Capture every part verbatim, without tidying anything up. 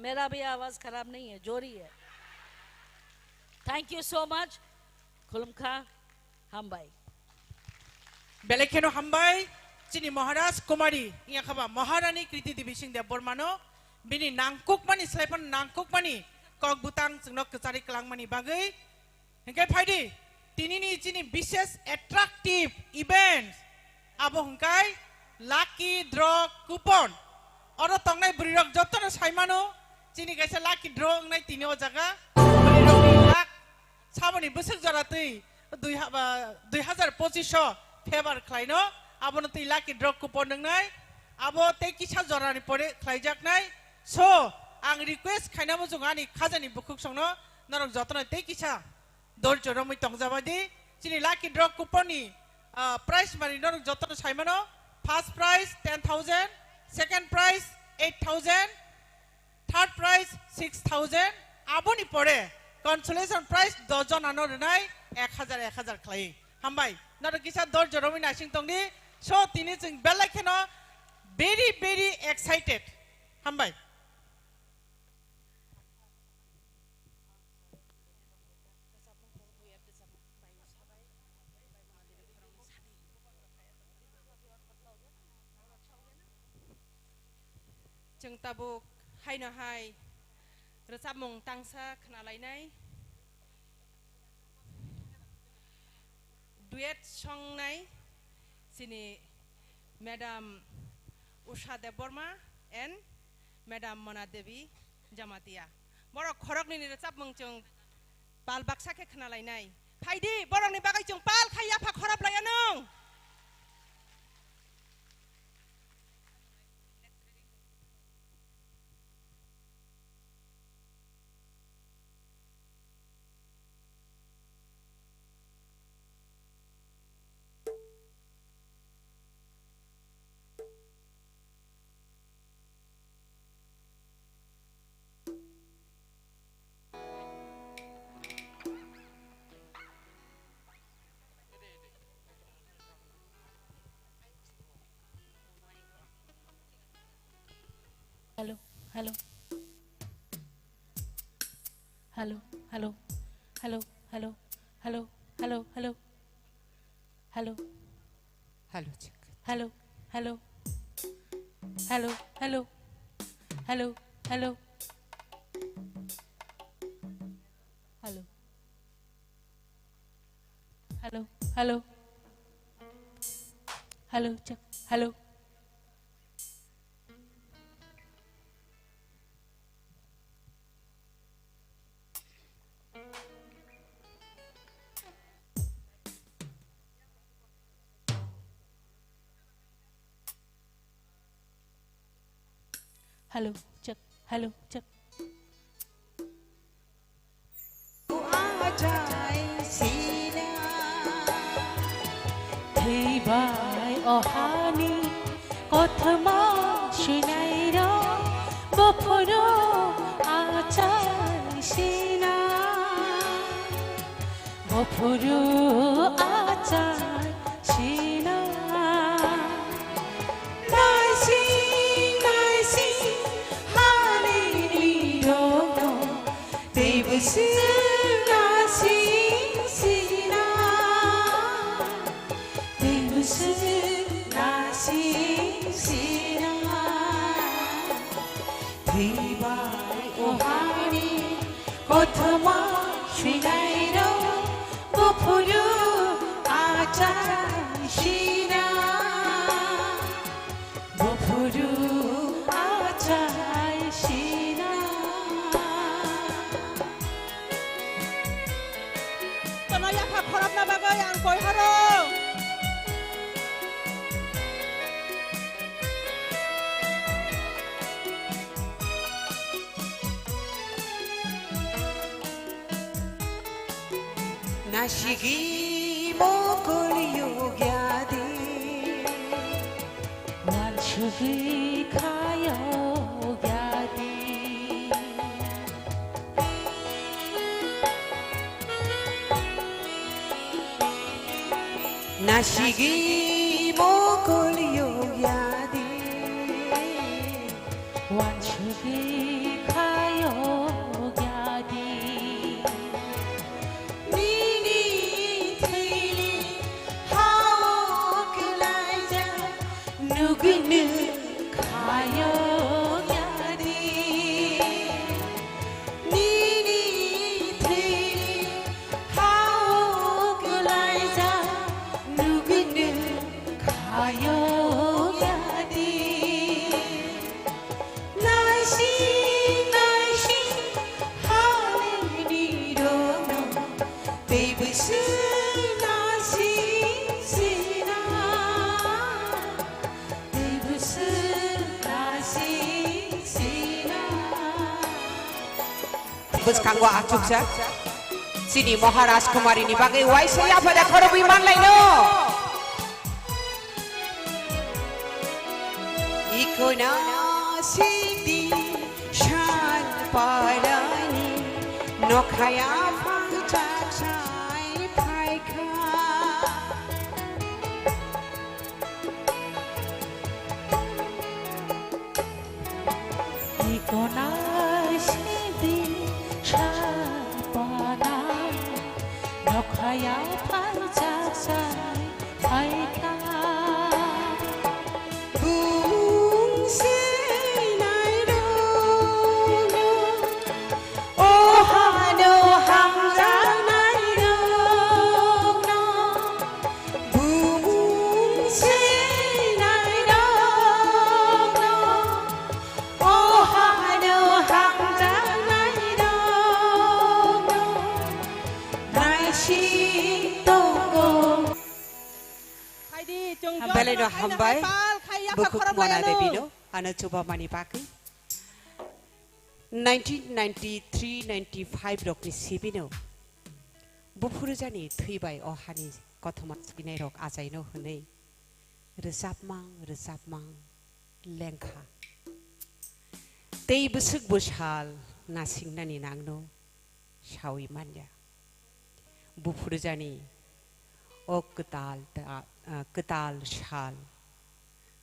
मेरा भी आवाज खराब नहीं है, जोर ही है। Thank you so much. Khulumkha, hambai. Belai kheno hambai, chini Maharaj Kumari, wngya khaba Maharani Kriti Devi Singh Debbarmano, bini nangkukmani, slaiphano nangkukmani kok bwtang chwngno kwcharwi kwlangmani bagwi. Hinkhe phaidi, tinini chini bishes attractive events, abo hwnkhe lucky draw coupon. Oro tongnai bwrwirok jotono saimano, chini kaisa lucky draw wngnai tini o jaga. Bwrwirokni luck saboni bwswk jora twi dui ha-, ba, dui hazar pochish o favor khlaino, abono twi lucky draw coupon wngnai, abo tei kisa jorani pore khlaijaknai. So, ang request khaina muchungo ani khajani bukhuksongno, norok jotono tei kisa dorjo romwi tongjabai di. Chini lucky draw coupon ni, ah, prize mani norok jotono saimano, first prize ten thousand, second prize eight thousand, third prize six thousand, aboni pore consolation prize dos jonano rwnai ek hazar, ek hazar khlai. Hambai, norok kisa dorjo romwi naising tongdi. So, tini chwng belai kheno very, very excited. Hambai. Chwng tabuk haino hai rwchapmung tangsa khna lainai. Duet songnai chini Madam Usha Debbarma and Madam Mona Devi Jamatia. Borok khoroknwini rwchapmung chwng pal baksa khe khna lainai. Phaidi, borokni bagwi chwng pal khai yapha khorop lai anw. Hello, hello. Hello, hello. Hello, hello. Hello, hello, hello. Hello. Hello, check. Hello, hello. Hello, hello. Hello, hello. Hello. Hello, hello. Hello, check. Hello. Hello, check. Hello, check. Thwibai o hani kothoma swinairok, bophuru achai sina, bophuru achai sina. Naising, naising, hani nirok no. Teibo sina sing sina, teibo sina sing sina, thwibai o hani kothoma swinairok, bophuru achai sina. Buphuru achai sina. Tono yapha khorokna bagwi ang koi horo. Nasigi mokol yugya di. Wansugwi khayo yadi. Nasigi mokol yadi. Wansugwi khayo Nwng khayo yadi, nini thwi hao kwlaijak, nugwi nwng khayo yadi. Naising, naising, halini rokno, tei bwswk naising sina, tei bwswk naising sina. Bwskango achukjak chini Maharaj Kumarini bagwi waisa yaphada khorobwi manlaino. Ikono sidi san parani nokhaya phang chak sai phaikha. Ikono sidi san parani nokhaya phang chak sai phaikha. Bung seinai rokno, o hano hamjaknai rokno. Bung seinai rokno, o hano hamjaknai rokno. Naising tongo. Phaidi, chwng jotono Belai no khaina hambai, hai pal khai yapha bukhuk khorok Mona laino. Devi no, ano chubamani bagwi. Nineteen ninety-three ninety-five rokni sibino, Buphurujani thwibai o hani kothoma swinai rok achaino hwnwi rwchapmang, rwchapmang lengkha. Tei bwswk bwsal nasingnani nangno sawi manya. Buphurujani o kwtal ta-, ah, kwtal sal,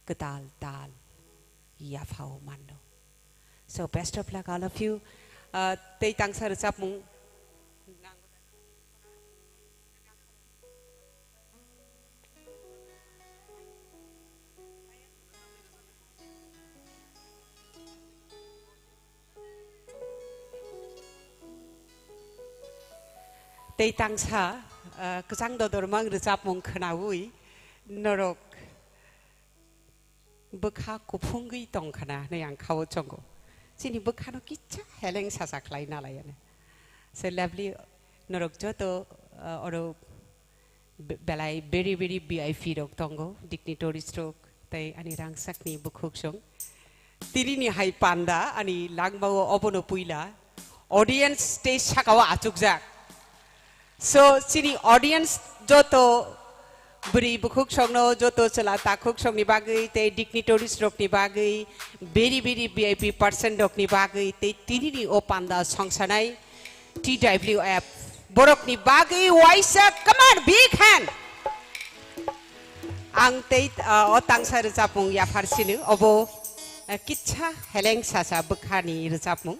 kwtal tal yaphao manno. So, best of luck, all of you. Ah, tei tangsa rwchapmung. Tei tangsa, ah, kwchang dodormang rwchapmung khwnaui norok bwkha kuphungwi tongkhana hwnwi ang khao chongo. Chini bwkhano kisa heleng sacha khlai nalaiya. So lovely, norok joto, ah, oro Be-, belai beri beri V I P rok tongo, dignitaries rok, tei ani rangchakni bukhuk song. Tinini hai panda ani langmao obono puila audience stage sakao achukjak. So, chini audience joto bwrwi bukhuk songno, joto chwla takhuk songni bagwi tei dignitaries rokni bagwi, beri beri V I P person rokni bagwi tei tinini o panda songsanai T W F borokni bagwi waisa, come on, big hand. Ang tei, uh, o tangsa rwchapmung yaphar sino, obo, uh, kitsa heleng sasa bwkhani rwchapmung.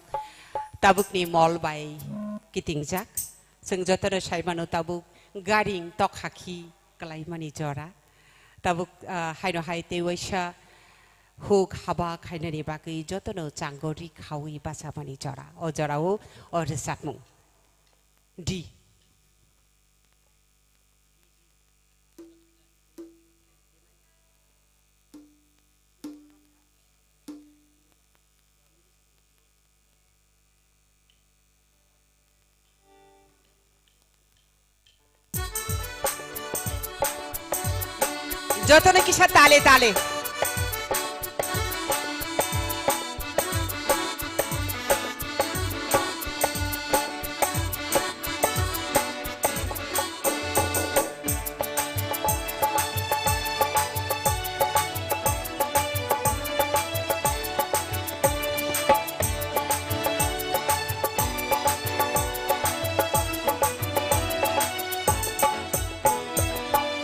Tabukni mol bai kitingjak. Chwng jotono sai mano tabuk garing tokha khi kwlaimani jora. Tabuk, ah, haino hai tei waisa huk haba khainani bagwi jotono chango ri khaui bachamani jora. O jorao o rwchapmung. D. Jotono kisa tale tale.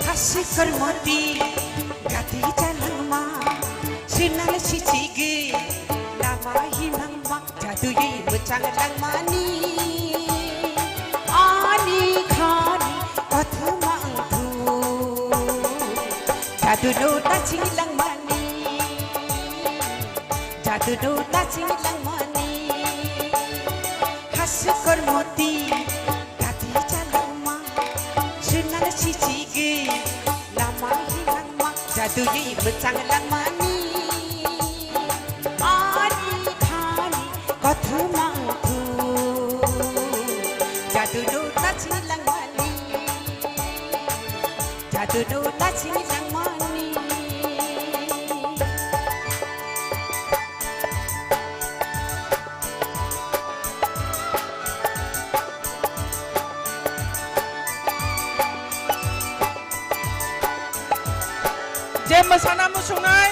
Hasi kormoti gati chalangma, sinal sichigi lama hinangma. Jadui mwchang langmani ani khani kothoma wngthu. Jadu no taching langmani Jadu no naching langmani, hasukor moti, gati chalangma, sunal sichigwi, lama hilangma, jadu yi muchang langmani, ani thani, kothumang thu, jadu no naching langmani. Jadu no naching langmani. Je mwsana muchungnai,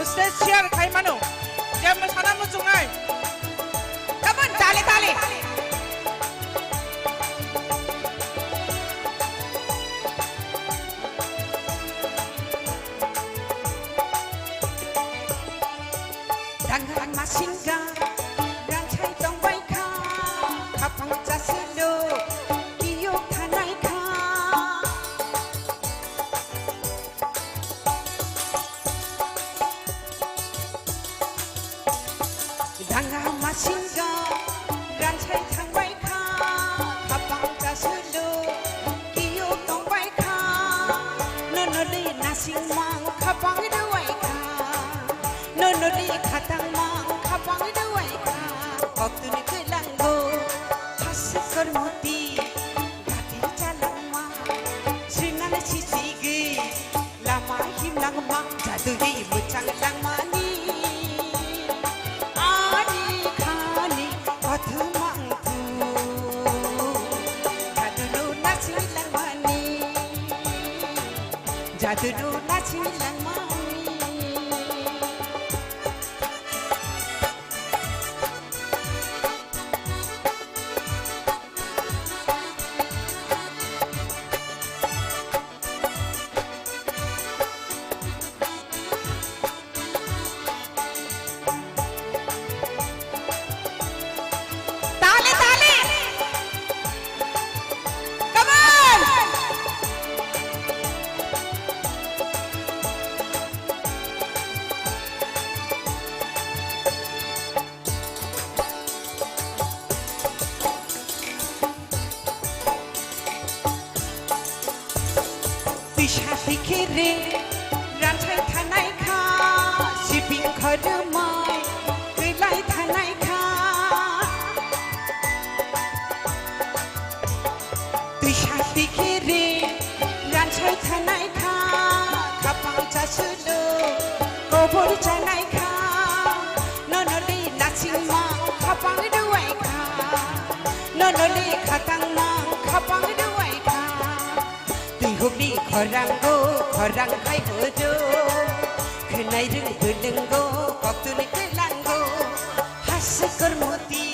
stage share khai mano. Je mwsana muchungnai. Come on, tale, tale. Dangrang masingga, rangchai tongbai kha, khapang chasilo, kiyok thanai kha. Danga masinga, ranchai thangbai kha, khapang chasulu, kiyok tongbai kha, nonoli nasing mang khapang duai kha, nonoli khatang mang khapang duai kha, koktuni kwilango, khasukor moti, gati chalangma, sinale sisigi, lama himlangma, jadui muchang langmani. Ani khani kothumang thu. Jadu no naching langmani. Jadu no naching langmani. Tale, tale. Come on. Tisa tikiri ranchai thanai kha, sibing khorumai twilai thanai kha. Tisa tikiri ranchai thanai kha, khapang chasulu kobor chanai kha. Nonoli nachingma khapang duai kha, nonoli khatangma khapang duai kha. Twihukni khorango khorang khai bodo, khwnai rwng bwlwngo koktwni twlango. Hasukor moti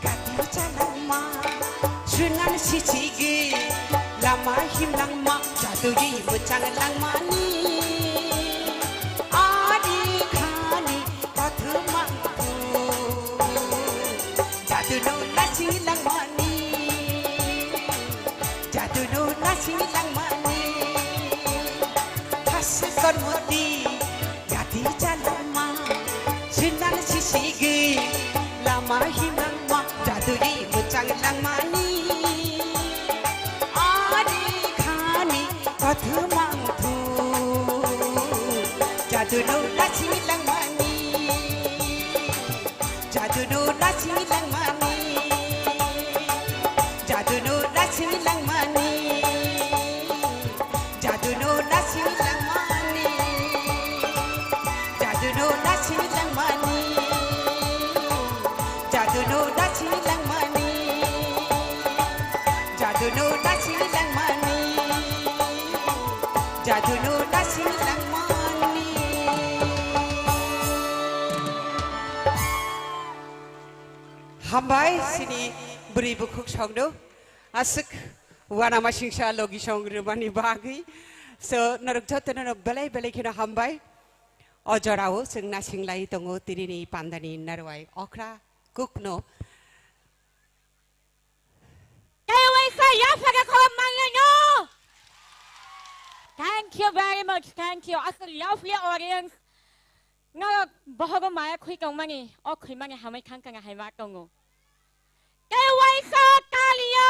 gati chalangma, sunan sichigi lama himlangma, jadui muchang langmani. Ani khani kothumang thu, jadu no naching langmani. Jadu no naching langmani, hasukor moti gati chalangma, sinal sisigi lama himlangma, jadui muchang langmani. Ani khani kothumang thu, jadu no naching langmani. Jadu no naching langmani. Jadu no naching langmani. Jadu no naching langmani. Jadu no naching langmani. Jadu no naching langmani. Jadu no naching langmani. Jadu no naching langmani. Hambai sini bwrwi bukhuk songno aswk uanama singsa logi song rwmani bagwi. So norok jotono no belai belai kheno hambai. O jorao chwng nasinglai tongo tinini pandani narwai okra kukno. Kaiwai sa yaphaga khawam manlaino. Thank you very much. Thank you. As a lovely audience. Norok bohogo maya khui tongmani, o khwimani hamwi thang thang hai ma tongo. Tei waisa kaliya.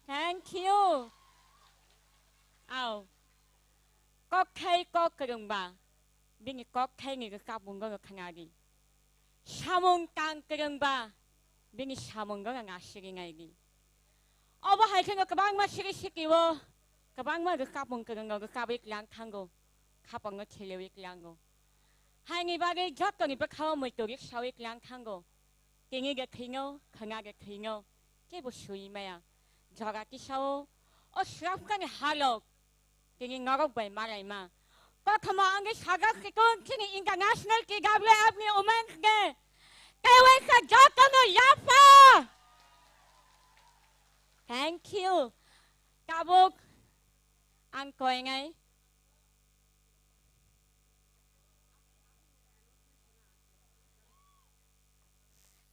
Thank you. Au. Kokthai kok kwrwngba, bini kokthaini rwchapmungo khwnadi. Samung tang kwrwngba, bini samungo ang asigi naidi. Obo hai kheno kwbangma siri siki-o, kwbangma rwchapmung kwrwngno rwchapwi tlang thango, khapangno thelewi tlango. Haini bagwi jotoni bwkhao muitu riksawi tlang thango. Tini de thwino, khwna de thwino, kebo sui maya. Jora tisao, o swrapkani halok, tini norok bai malaima. Kothoma wngwi sajak sikon chini International T W F ni Women's Day. Tei waisa jotono yapha. Thank you. Tabuk ang koinai.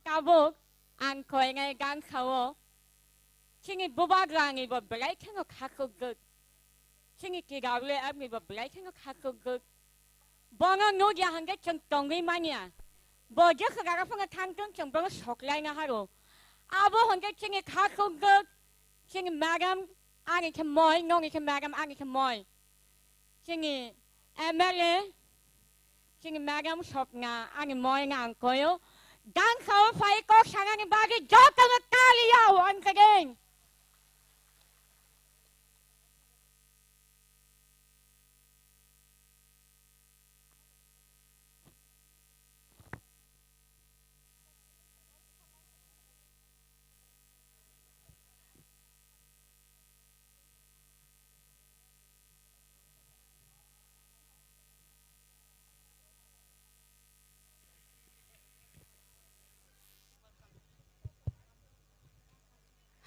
Tabuk ang koinai gangsao chini bubagrani bo belai kheno khakukgwk. Chini T W F ni bo belai kheno khakukgwk. Bono nugya hwnkhe chwng tongwi manya. Bo jesa jaga phano thangtwng chwng bono soklaina haro. Abo hwnkhe chini khakukgwk, chini madam ani khe moi, noni khe madam ani khe moi. Chini M L A, chini madam Swapna ani moi na ang koyo. Gangsao phai kok sanani bagwi jotono taliya once again.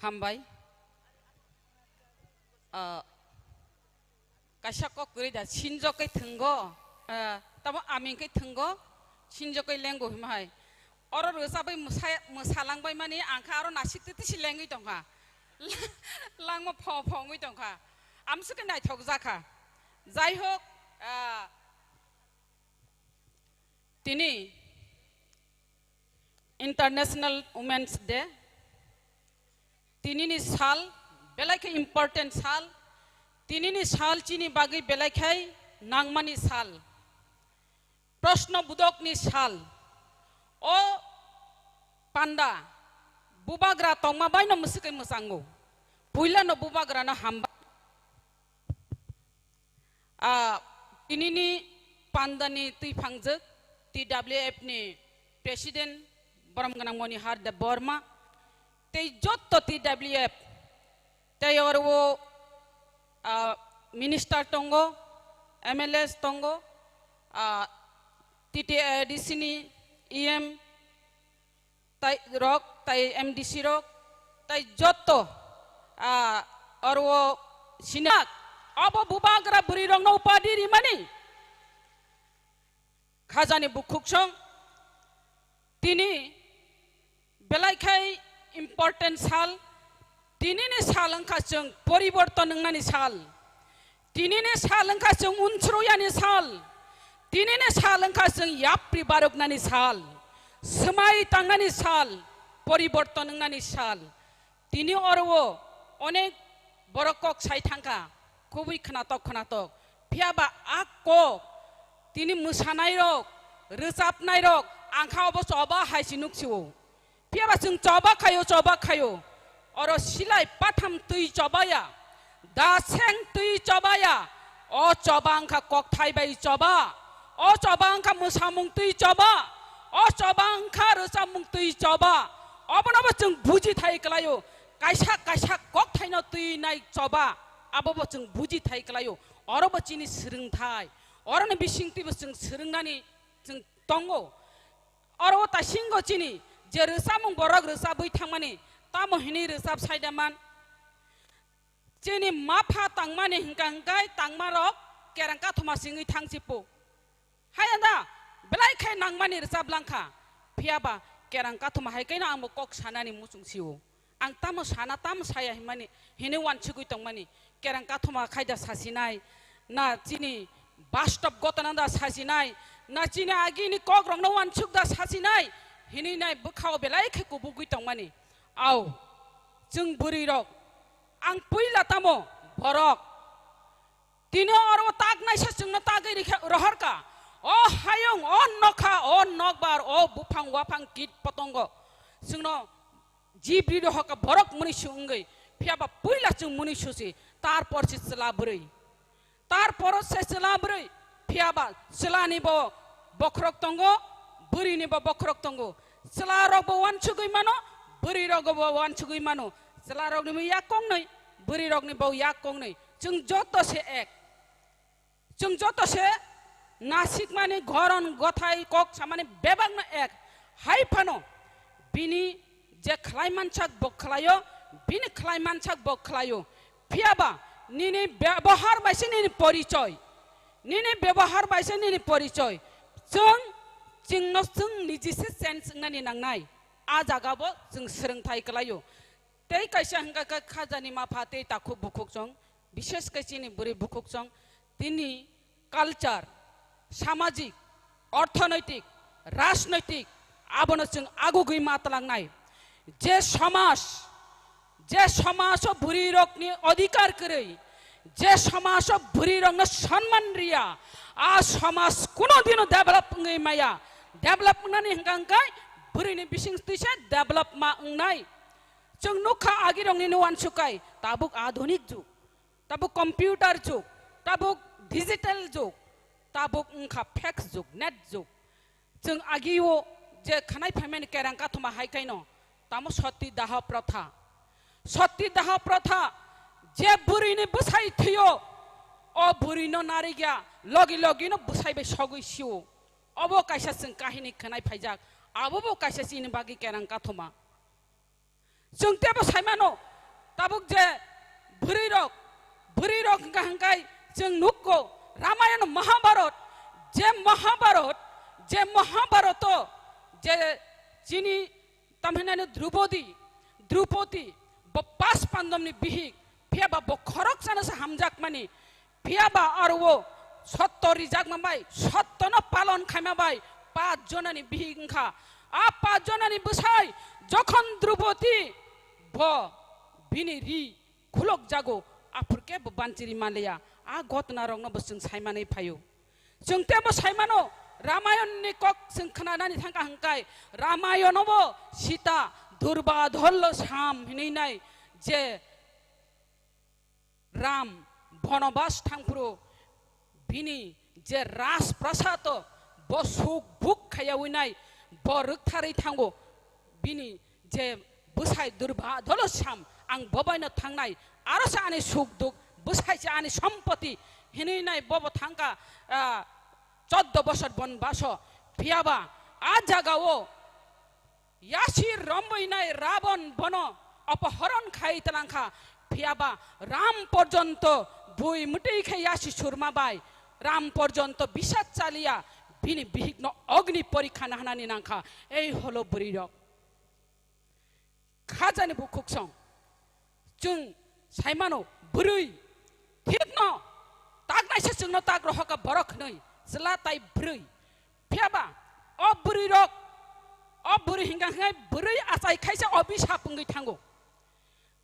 Hambai. Ah, kaisa kok kwrwi da, sinjokgwi thwngo, ah, tamo amingkhe thwngo, sinjokgwi lengo himhai. Oro rwchabwi mwsa-, mwsalangbai mani ang kha aro nasik twi twi se lengwi tongkha. Langma pho pho wngwi tongkha. Amsukhe naithok jakha. Jai hok, ah, tini International Women's Day. Tinini sal, belai khe important sal. Tinini sal chini bagwi belai khai nangmani sal. Proshno budokni sal. O panda, bubagra tongma baino mwswkwi mwchango. Puilano bubagrano hamba. Ah, tinini pandani twiphangjak T W F ni President Borom Gwnang Monihar Debbarma, tei jotto T W F, tei oro, ah, Minister tongo, M L As tongo, ah, T T A D C ni E M, tai rok, tai M D C rok, tai jotto, ah, oro sinak, abo bubagra bwrwi rokno upadi rimani khajani bukhuksong. Tini belai khai important sal, tinini sal wngkha chwng poriborton wngnani sal. Tinini sal wngkha chwng unsroyani sal. Tinini sal wngkha chwng yapri baroknani sal. Swmai tangnani sal. Poriborton wngnani sal. Tini oro o onek borok kok sai thangkha. Kubui khwnatok khwnatok. Phiya ba a kok tini mwsanai rok, rwchapnai rok, ang kha obo choba hai se nuk sio. Phiya ba chwng choba khaio, choba khaio. Oro silai patham twi choba ya, daseng twi choba ya. O choba wngkha kokthai bai choba. O choba wngkha mwsamung twi choba. O choba wngkha rwchapmung twi choba. Obono bo chwng buji thai klaio. Kaisa kaisa kokthaino twi nai choba. Abo bo chwng buji thai klaio. Oro bo chini swrwngthai. Oroni bising twi bo chwng swrwngnani chwng tongo. Oro o taisingo chini je rwchapmung borok rwchabwi thangmani, tamo hinwi rwchap saida man. Chini mapha tangmani hwnkha hwnkhe tangmarok kerang kathoma singwi thang sipo. Hai anda belai khai nangmani rwchap langkha. Phiya ba kerang kathoma hai khe no ang bo kok sanani muchung sio. Ang tamo sana, tamo saya himani, hini wansugwi tongmani, kerang kathoma khaida sasinai, na chini bastop gotana da sasinai, Na chini agini kokrokno uansuk da sasinai, hinwi nai bwkhao belai khe kubugwi tongmani. Au, chwng bwrwirok, ang puila tamo borok. Tini oro tak naisa chwngno tagwi rikha, rohorkha. O hayung, o nokha, o nokbar, o buphang waphang kit potongo. Chwngno jibri rohorkha borok mwnwi su wngwi. Phiyaba puila chwng mwnwi susi, tarpor se chwla bwrwi. Tarpor se chwla bwrwi, phiyaba chwlani bo bokhorok tongo, bwrwini bo bokhorok tongo. Chwlarok bo uansugwi mano, bwrwirok bo uansugwi mano. Chwlarokni bo yak kongnwi, bwrwirokni bo yak kongnwi. Chwng joto se ek. Chwng joto se nasikmani goron gothai kok samani bebakno ek. Hai phano bini je khlai mansak bo khlaio, bini khlai mansak bo khlaio. Phiyaba nini bebohar bai se nini porichoi. Nini bebohar bai se nini porichoi. Chwng, chwngno chwng niji se change wngnani nangnai. A jaga bo chwng swrwngthai klaio. Tei kaisa hwnkha khe khajani mapha tei takhuk bukhuk chwng, bishesh khe chini bwrwi bukhuk chwng, tini culture, samajik, orthonoitik, rajnoitik, abono chwng agugwi ma twlangnai. Je somaj, je somaj o bwrwirokni odhikar kwrwi, je somaj o bwrwirokno sonman riya, a somaj kuno dino develop wngwi maya. Develop wngnani hwnkha hwnkhe bwrwini bising twisa develop ma wngnai. Chwng nukha agirokni no uansuk kai, tabuk adhunik jug, tabuk computer jug, tabuk digital jug, tabuk wngkha fax jug, net jug. Chwng agio je khanai phaimani kerang kathoma hai kaino, tamo sati daha protha. Sati daha protha, je bwrwini bwsai thwio, o bwrwino narigya, logi logino bwsai bai sogwi sio. Obo kaisa chwng kahini khanai phaijak, abobo kaisa chini bagwi kerang kathoma. Chwng tebo saimano, tabuk je bwrwirok, bwrwirok hwnkha hwnkhe chwng nukgo, Ramayana Mahabharat, je Mahabharat, je Mahabharato, je chini tamhinani Drupadi, Drupadi, bo pas pandomni bihik, phiyaba bo khoroksano se hamjakmani, phiyaba aro o sotto rijakma bai, sottono palon khaima bai, pas jonani bihik wngkha. A pas jonani bwsai jokhon Drupadi bo bini ri khulok jago, aphurkhe bo banchiri manliya. A ghotona rokno bo chwng saimanwi phaio. Chwng tebo saimano, Ramayonni kok chwng khnanani thangkha hwnkhe, Ramayano bo Sita Durbadholo Sam hinwi nai je Ram bonobas thangphuru bini je rajprasato bo suk buk khaiyawi nai, bo rwktharwi thango, bini je bwsai Durbadholo Sam, ang bobaino thangnai, aro se ani suk duk, bwsai se ani sompoti hinwi nai bobo thangkha, ah, choddo bosor bonbaso. Phiyaba a jagao Yasi romwi nai Rabon bono opohoron khai twlangkha, phiyaba Ram porjonto bui mwtwi khe yasi surma bai, Ram porjonto bisat chaliya, bini bihikno ogni porikha nahnani nangkha. Ei holo bwrwirok. Khajani bukhuk song. Chwng saimano bwrwi thikno tak naisa chwngno tak rohorkha borok hwnwi chwla tai bwrwi. Phiyaba o bwrwirok, o bwrwi hingka hingkai bwrwi achai khaisa obisap wngwi thango.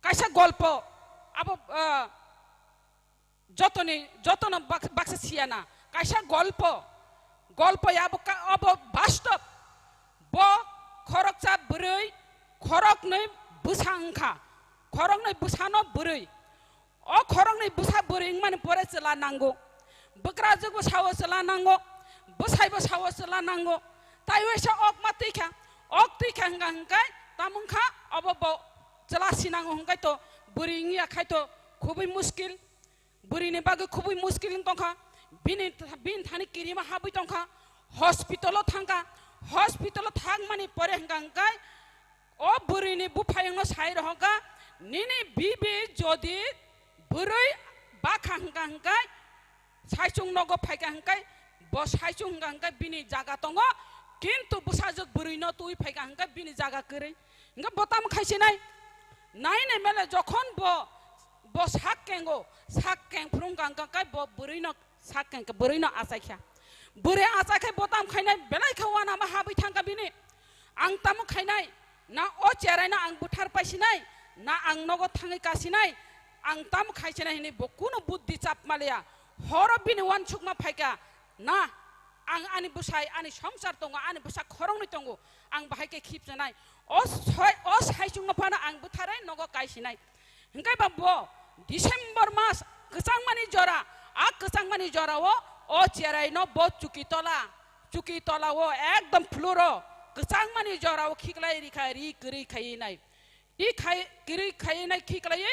Kaisa golpo abo, ah, jotoni, jotono bak-, baksa siyana. Kaisa golpo, golpo ya abo ka-, abo bastob. Bo khoroksa bwrwi, khoroknwi bwsa wngkha. Khoroknwi bwsano bwrwi. O khoroknwi bwsa bwrwi wngmani pore chwla nango. Bwkrajwkbo sao chwla nango. Bwsaibo sao chwla nango. Tai waisa ok ma twi kha. Ok twi kha hwnkha hwnkhe tamo wngkha abo bo chwla sinango hwnkhe to bwrwi wngya khai to khubui muskil. Bwrwini bagwi khubui muskil wng tongkha, bini, bini thani kirima habwi tongkha, hospital-o thangkha, hospital-o thangmani pore hwnkha hwnkhe o bwrwini buphayungno sai rohorkha, "Nini bibi jodi bwrwi bakha hwnkha hwnkhe, saichung nogo phaikha hwnkhe, bo saichung hwnkha hwnkhe bini jaga tongo, kintu bwsajwk bwrwino twi phaikha hwnkhe bini jaga kwrwi." Hwnkhe bo tamo khaisinai? Nainai mele jokhon bo, bo sak kengo, sak keng phuru wngkha hwnkhe bo bwrwino sak keng khe bwrwino achaikha. Bwrwi achai khai bo tam khainai, belai khe uanama habwi thangkha bini. Ang tamo khainai, na o cherai no ang buthar paisinai, na ang nogo thangwi kasinai, ang tamo khaisinai hinwi bo kunu buddhi chap maliya. Horo bini uansukma phaikha, na ang ani bwsai, ani songsar tongo, ani bwsa khoroknwi tongo, ang bahai khe khipchanai. O soi-, o saichungno phano ang butharwi nogo kaisinai. Hingke ba bo December mas kwchangmani jora, a kwchangmani jorao o cherai no bo chuki tola, chuki tolao ekdom floor o kwchangmani jorao khiklai rikha, ri kwrwi khaiwi nai. Ri khai, kwrwi khaiwi nai khiklaiwi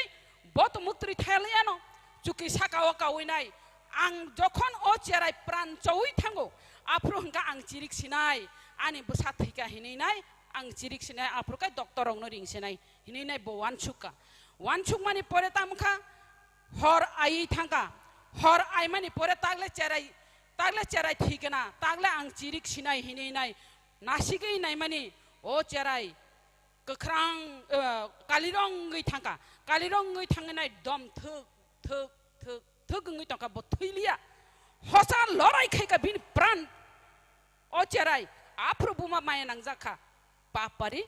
bo to muktri thayaliano chuki sakao kawi nai. Ang jokhon o cherai pran chowi thango, aphuru hingka ang chirik sinai, ani bwsa thwikha hinwi nai, ang chirik sinai, aphuru khe doctor rokno ring sinai. Hinwi nai bo uansukha. Uansukmani pore tamo kha, hor aiwi thangkha. Hor aimani pore tagle cherai, tagle cherai thwikha na, tagle ang chirik sinai hinwi nai. Nasigwi naimani o cherai kwkhrang, eh, kalirong wngwi thangkha. Kalirong wngwi thangwi nai dom thwk, thwk, thwk, thwk wngwi tongkha, bo thwiliya. Hosa lorai khaikha bini pran. O cherai, aphuru buma maya nangjakha. Papari,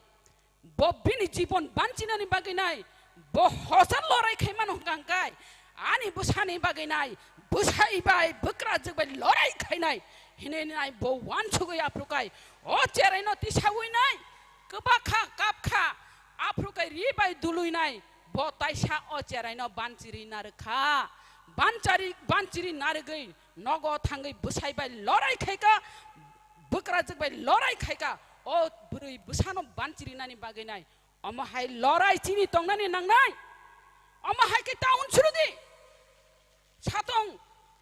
bo bini jibon banchinani bagwi nai, bo hosa lorai khaimano hwnkha hwnkhe, ani bwsani bagwi nai, bwsai bai bwkrajwk bai lorai khainai hinwi nai bo uansugwi aphrukai o cheraino tisawi nai, kwbakha kapkha aphrukai ri bai dului nai, bo taisa o cheraino banchiri narwkha, banchari, banchiri narwgwi nogo thangwi bwsai bai lorai khaikha, bwkrajwk bai lorai khaikha, o bwrwi bwsano banchirinani bagwi nai. Omo hai lorai chini tongnani nangnai. Omo hai khe ta unsuru di. Satong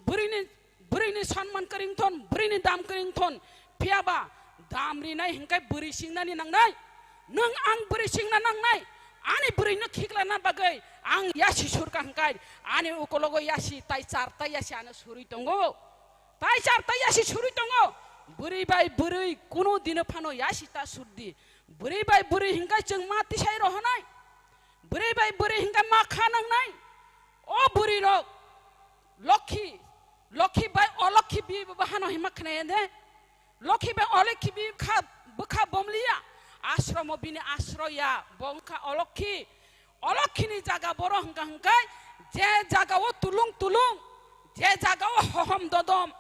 bwrwini, bwrwini sanman kwrwng thon, bwrwini dam kwrwng thon. Phiya ba dam rinai hwnkhe bwrwi singnani nangnai. Nwng ang bwrwi singna nangnai. Ani bwrwino khiklana bagwi ang yasi surka hwnkhe ani ukologo yasi tai char tai yasi ano surwi tongo. Tai char tai yasi surwi tongo. Bwrwi bai bwrwi kunu dino phano yasi ta surdi. Bwrwi bai bwrwi hingkai chwng ma tisai rohonai. Bwrwi bai bwrwi hingkai ma kha nangnai. O bwrwi rok lokhi, lokhi bai olokhi bi bo hano hima khna de. Lokhi bai olokhi bi kha bwkha bomliya. Asromo bini asroya bo wngkha olokhi. Olokhini jaga boro hwnkha hwnkhe, je jagao tulung tulung, je jagao hohom dodom,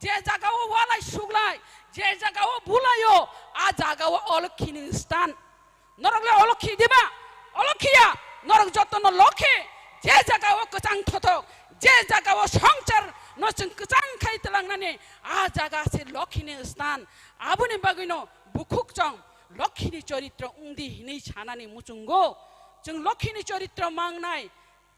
je jagao walai suglai, je jagao bulaio, a jagao olokhini stan. Norok le olokhi diba? Olokhiya, norok jotono lokhi, je jagao kwchang thothok, je jagao songchar no chwng kwchang khai tlangnani, a jaga se lokhini stan. Aboni bagwino bukhuk chong lokhini choritro wngdi hinwi sanani muchungo. Chwng lokhini choritro mangnai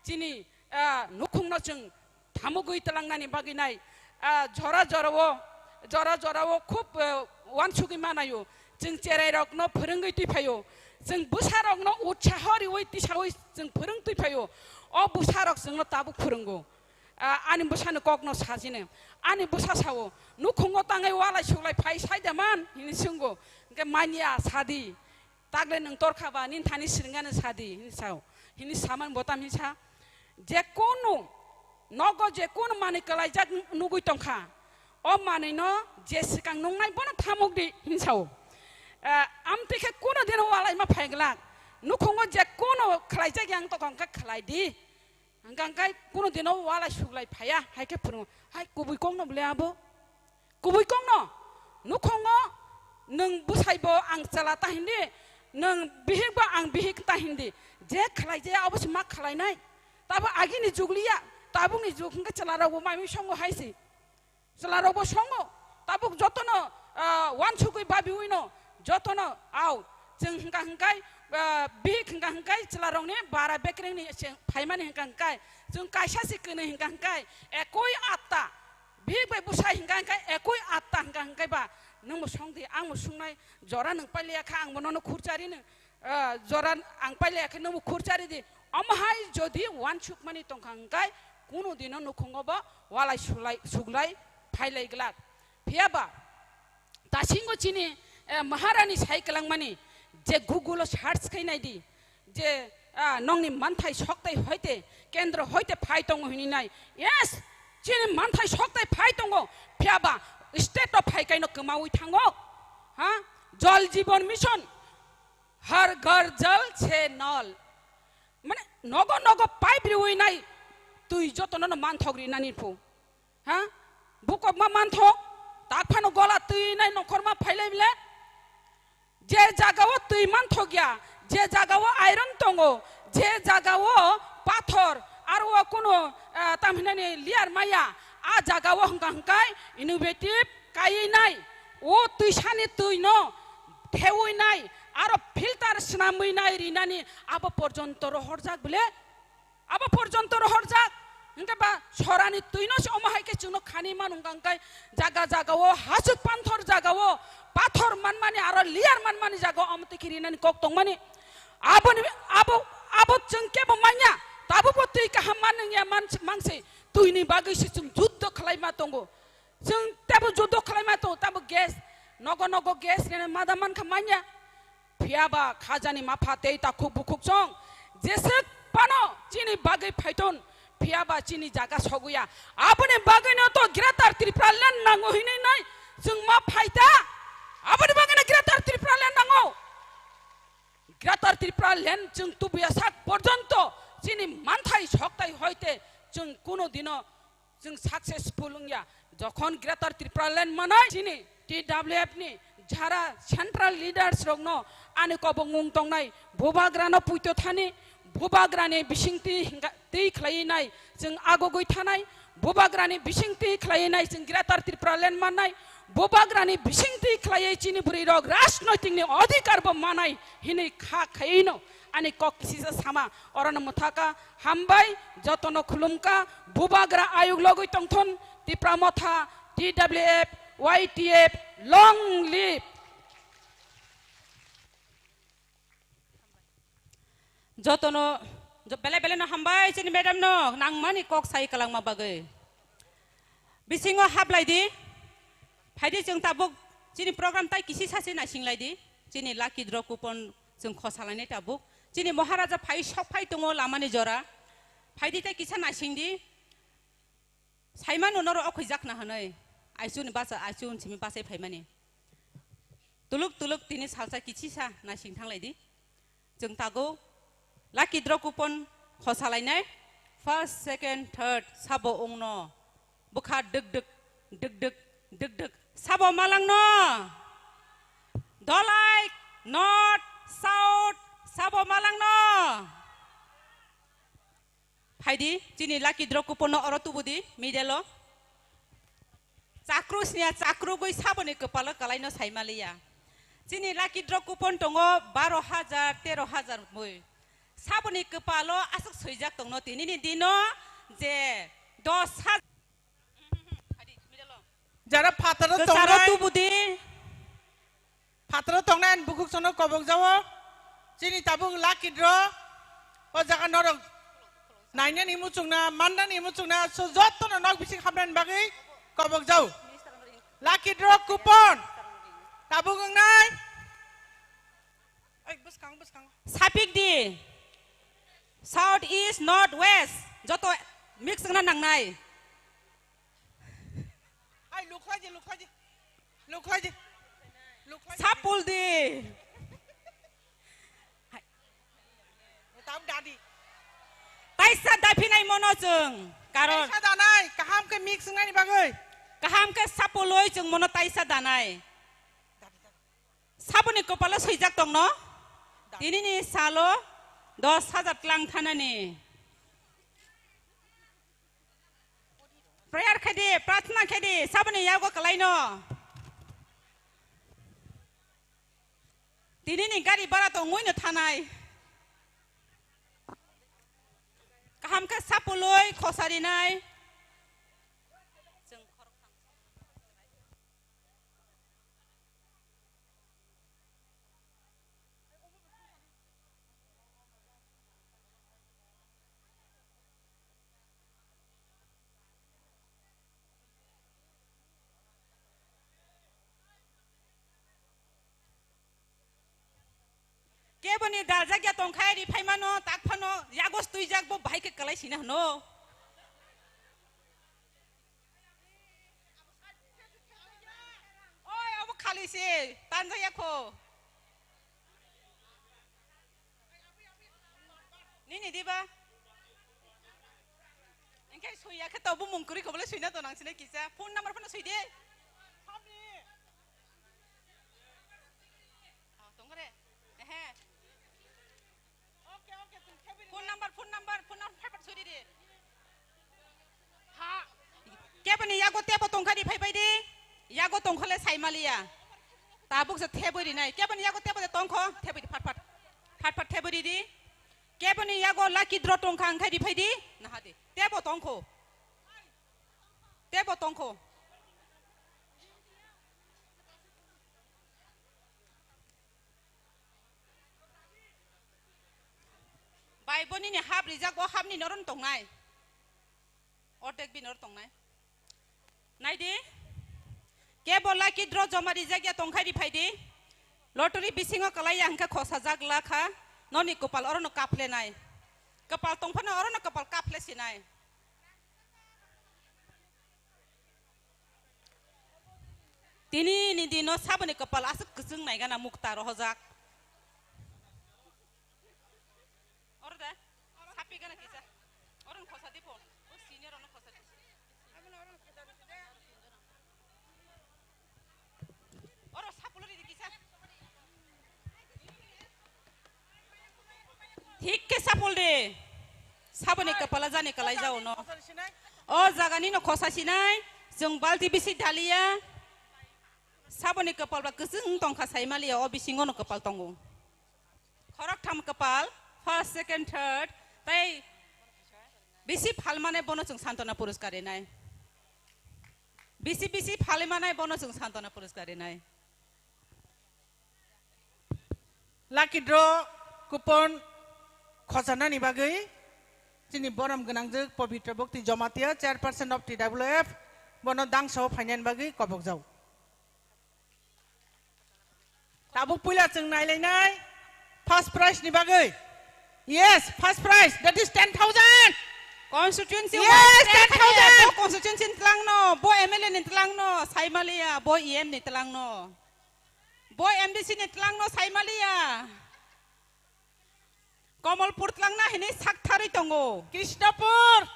chini, ah, nukhungno chwng thamugwi tlangnani bagwi nai, ah, jora jorao, jora jorao khub, eh, uansugwi manaio. Chwng cherairokno phwrwngwi twipaio. Chwng bwsarokno utsaho riwi tisawi chwng phwrwng twipaio. O bwsarok chwngno tabuk phwrwngo. Ah, ani bwsani kokno sajini. Ani bwsa sao, "Nukhungo tangwi walai suglai phai sai da man?" hinwi swngo. Hwnkhe, "Manya, sadi. Takle nwng torkha ba, nini thani swrwngani sadi," hinwi sao. Hinwi samani botam hinwi sa. "Je kunu nogo je kunu manwi kwlaijak nugwi tongkha, o manwino je swkang nungnai bono thamuk di," hinwi sao. Ah, amtwi khe kunu dino walaima phai glak. Nukhungo je kunu khlaijak yang tongkha, hwnkhe khlai di. Hwnkha hwnkhe kunu dino walai suglai phaiya, hai khe phwrwngo. Hai kubui kokno bole abo? Kubui kokno? Nukhungo nwng bwsai bo ang chwla ta hindi, nwng bihik bo ang bihik ta hindi. Je khlai je abo se ma khlainai. Tabo agini jug liya, tabukni jug hwnkhe chwlarok bo mai mui songo hai se. Chwlarokbo songo, tabuk jotono, ah, uansugwi babiwino, jotono, au, chwng hwnkha hwnkhe, ah, bihik hwnkha hwnkhe chwlarokni bara bekrengni chwng phaimani hwnkha hwnkhe, chwng kaisa se kwnwi hwnkha hwnkhe, ekoi atta, bihik bai bwsai hwnkha hwnkhe ekoi atta hwnkha hwnkhe ba, nwngbo songdi, angbo songnai, jora nwng pailiya kha, angbo nono khurchari nw, ah, jora ang pailiya khe nwngbo khurchari di. Omo hai jodi uansukmani tongkha hwnkhe, kunu dino nukhungo bo walai sulai, suglai phailai glak. Phiya ba, dasingo chini, eh, Maharani sai kwlangmani je Google o search khai nai di, je, ah, nongni manthai soktai hoite, kendro hoite phai tongo hinwi nai. Yes, chini manthai soktai phai tongo. Phiya ba, State o phai kaino kwmawi thango. Ha? Jal Jeevan Mission. Har Ghar Jal Se Nal. Mane nogo nogo pipe riwi nai twi jotono no manthok rinani phu. Ha? Bukok ma manthok. Tak phano gola twi nai nokhor ma phailai bile. Je jagao twi manthokya, je jagao iron tongo, je jagao pathor, aro o kuno, ah, tamhinani layer maya, a jagao hwnkha hwnkhe innovative kaiwi nai, o twisani twino thewi nai, aro filter swnamwi nai rinani abo porjonto rohorjak bile. Abo porjonto rohorjak. Hwnkhe ba sorani twino se omo hai khe chwngno khani manu hwnkha hwnkhe jaga jagao hasuk panthor jagao pathor manmani aro layer manmani jagao omo twi khe rinani kok tongmani. Aboni, abo, abo chwng kebo manya. Tabukbo twi kaham man wngya man, manse twini bagwi se chwng juddo khlaima tongo. Chwng tebo juddo khlaima tongo, tabo gas, nogo nogo gas rina mada mankha manya. Phiya ba khajani mapha tei takhuk bukhuk chwng jeswk phano chini bagwi phaiton, phiya ba chini jaga soguya. Aboni bagwino to Greater Tripura Land nango hinwi nai chwng ma phaita. Aboni bagwino Greater Tripura Land nango. Greater Tripura Land chwng tubuya sak porjonto chini manthai soktai hoite chwng kuno dino chwng successful wngya. Jokhon Greater Tripura Land manai chini T W F ni jara central leaders rokno ani kobongmung tongnai, bubagrano puito thani, bubagrani bisingtwi hingka-, twi khlaiwi nai chwng agogwi thanai, bubagrani bisingtwi khlaiwi nai chwng Greater Tripura Land mannai, bubagrani bisingtwi khlaiwi chini bwrwirok rajnoitikni adhikar bo manai hinwi kha khaiwino ani kok kisisa sama. Orono mwthaka, hambai, jotono khulumka, bubagra ayuk logwi tongthon, Tipra Motha, T W F, Y T F, long live. Jotono, jo-, belai belai no hambai chini madam no nangmani kok sai kwlangma bagwi. Bisingo hablai di, phaidi chwng tabuk chini program tai kisi sasi naising lai di, chini lucky draw coupon chwng khosa lainai tabuk. Chini Maharaja phai sok phai tongo lamani jora, phaidi tai kisa naising di. Saimano norok okhuijak na hwnwi, aichuni basa, aichun simi bachai phaimani. Tuluk tuluk tini salsa kichisa naising thanglai di. Chwng tago lucky draw coupon khosalainai. First, second, third sabo wngno. Bwkha dwk dwk, dwk dwk, dwk dwk. Sabo malangno. Dolai, north, south, sabo malangno. Phaidi, chini lucky draw coupon no oro tubudi, middle o. Chakru sniya, chakru gwi saboni kwpalo kwlaino saimaliya. Chini lucky draw coupon tongo baro hajar, tero hajar mui. Saboni kwpalo aswk swijak tongno tinini dino je dos hajar. Jara phataro kwcharo tongnai. Tubudi. Phataro tongnai ani bukhuk sono kobok jao. Chini tabuk lucky draw. O jaga norok nainani muchungna, mannani muchungna, so jottono nok bising habnani bagwi kobok jao. Lucky draw coupon. Tabuk wngnai. Ai, bwskang, bwskang. Sapik di. South, east, north, west. Joto mix wngna nangnai. Ai, lukhlai di, lukhlai di. Lukhlai di. Lukhlai di. Sapul di. Hai. Tam dadi. Taisa daphinai mono chwng. Karon. Taisa danai, kaham khe mix wngnani bagwi. Kaham khe sapuloi chwng mono taisa danai. Dadi, dadi. Saboni kopalo swijak tongno. Dadi. Tinini salo dos hajar tlang thanani. Prayer khaidi, prarthana khaidi, saboni yago kalaino. Tinini gari bara tongwi no thanai. Kaham khe sapuloi khosarinai. Keboni daljak ya tongkha, ri phaimano, tak phano, yagos twijak bo bahai khe kwlai sina hwno. Se tanjaya kho. Nini diba? Engke suiya khe to bumung kwrwi kho bole suina to nang sini kisa. Phone number phano sui de. Oh, tongre. Ehe. Phone number, phone number, phone number, phai phai suri di. Ha. Keboni yago tebo tongkha di phai phai di. Yago tongkhole sai maliya. Tabuk se theboi ri nai. Keboni yago tebo de tongkho, theboi di phat phat. Phat phat theboi ri di. Keboni yago lucky draw tongkha wngkhai di phai di. Naha di. Tebo tongkho. Tebo tongkho. Bai bo nini hap rijak, bo hap ni noron tongnai. Ordek bi nor tongnai. Nai di. Kebo lucky draw joma rijak ya tongkhai di phai di. Lottery bisingo kalai ya hwnkhe khosajak la kha. Noni kopal orono kaphle nai. Kopal tongphano orono kopal kaphle sinai. Tini ni dino saboni kopal aswk kwchwng naigana mukta rohojak. Oro da, sapi gana kisa. Oro no khosa dipo. O senior ono khosa dipo. Oro sapul ri kisa. Thik khe sapul de. Saboni kopala jani kalai jao no. O jagani no khosa sinai. Chwng balti bisi dalia. Saboni kopal ba kwchwng tongkha sai maliya, o bisingo no kopal tongo. Khoroktham kopal, first, second, third, tai bisi phalmane bono chwng santona puruskar rinai. Bisi bisi phalmane bono chwng santona puruskar rinai. Lucky draw coupon khosanani bagwi chini borom gwnangjwk Pabitra Bhakti Jamatia, chairperson of T W F, bono dangso phainani bagwi kobokjak. Tabuk puila chwng nailainai first prize ni bagwi. Yes, first prize, that is ten thousand. Constituency Yes, wise ten thousand. Bo constituency ni tlang no, bo M L A ni tlang no, Saimaliya, bo E M ni tlang no. Bo M D C ni tlang no, Saimaliya. Komolpur tlang na hini saktharwi tongo. Krishnapur.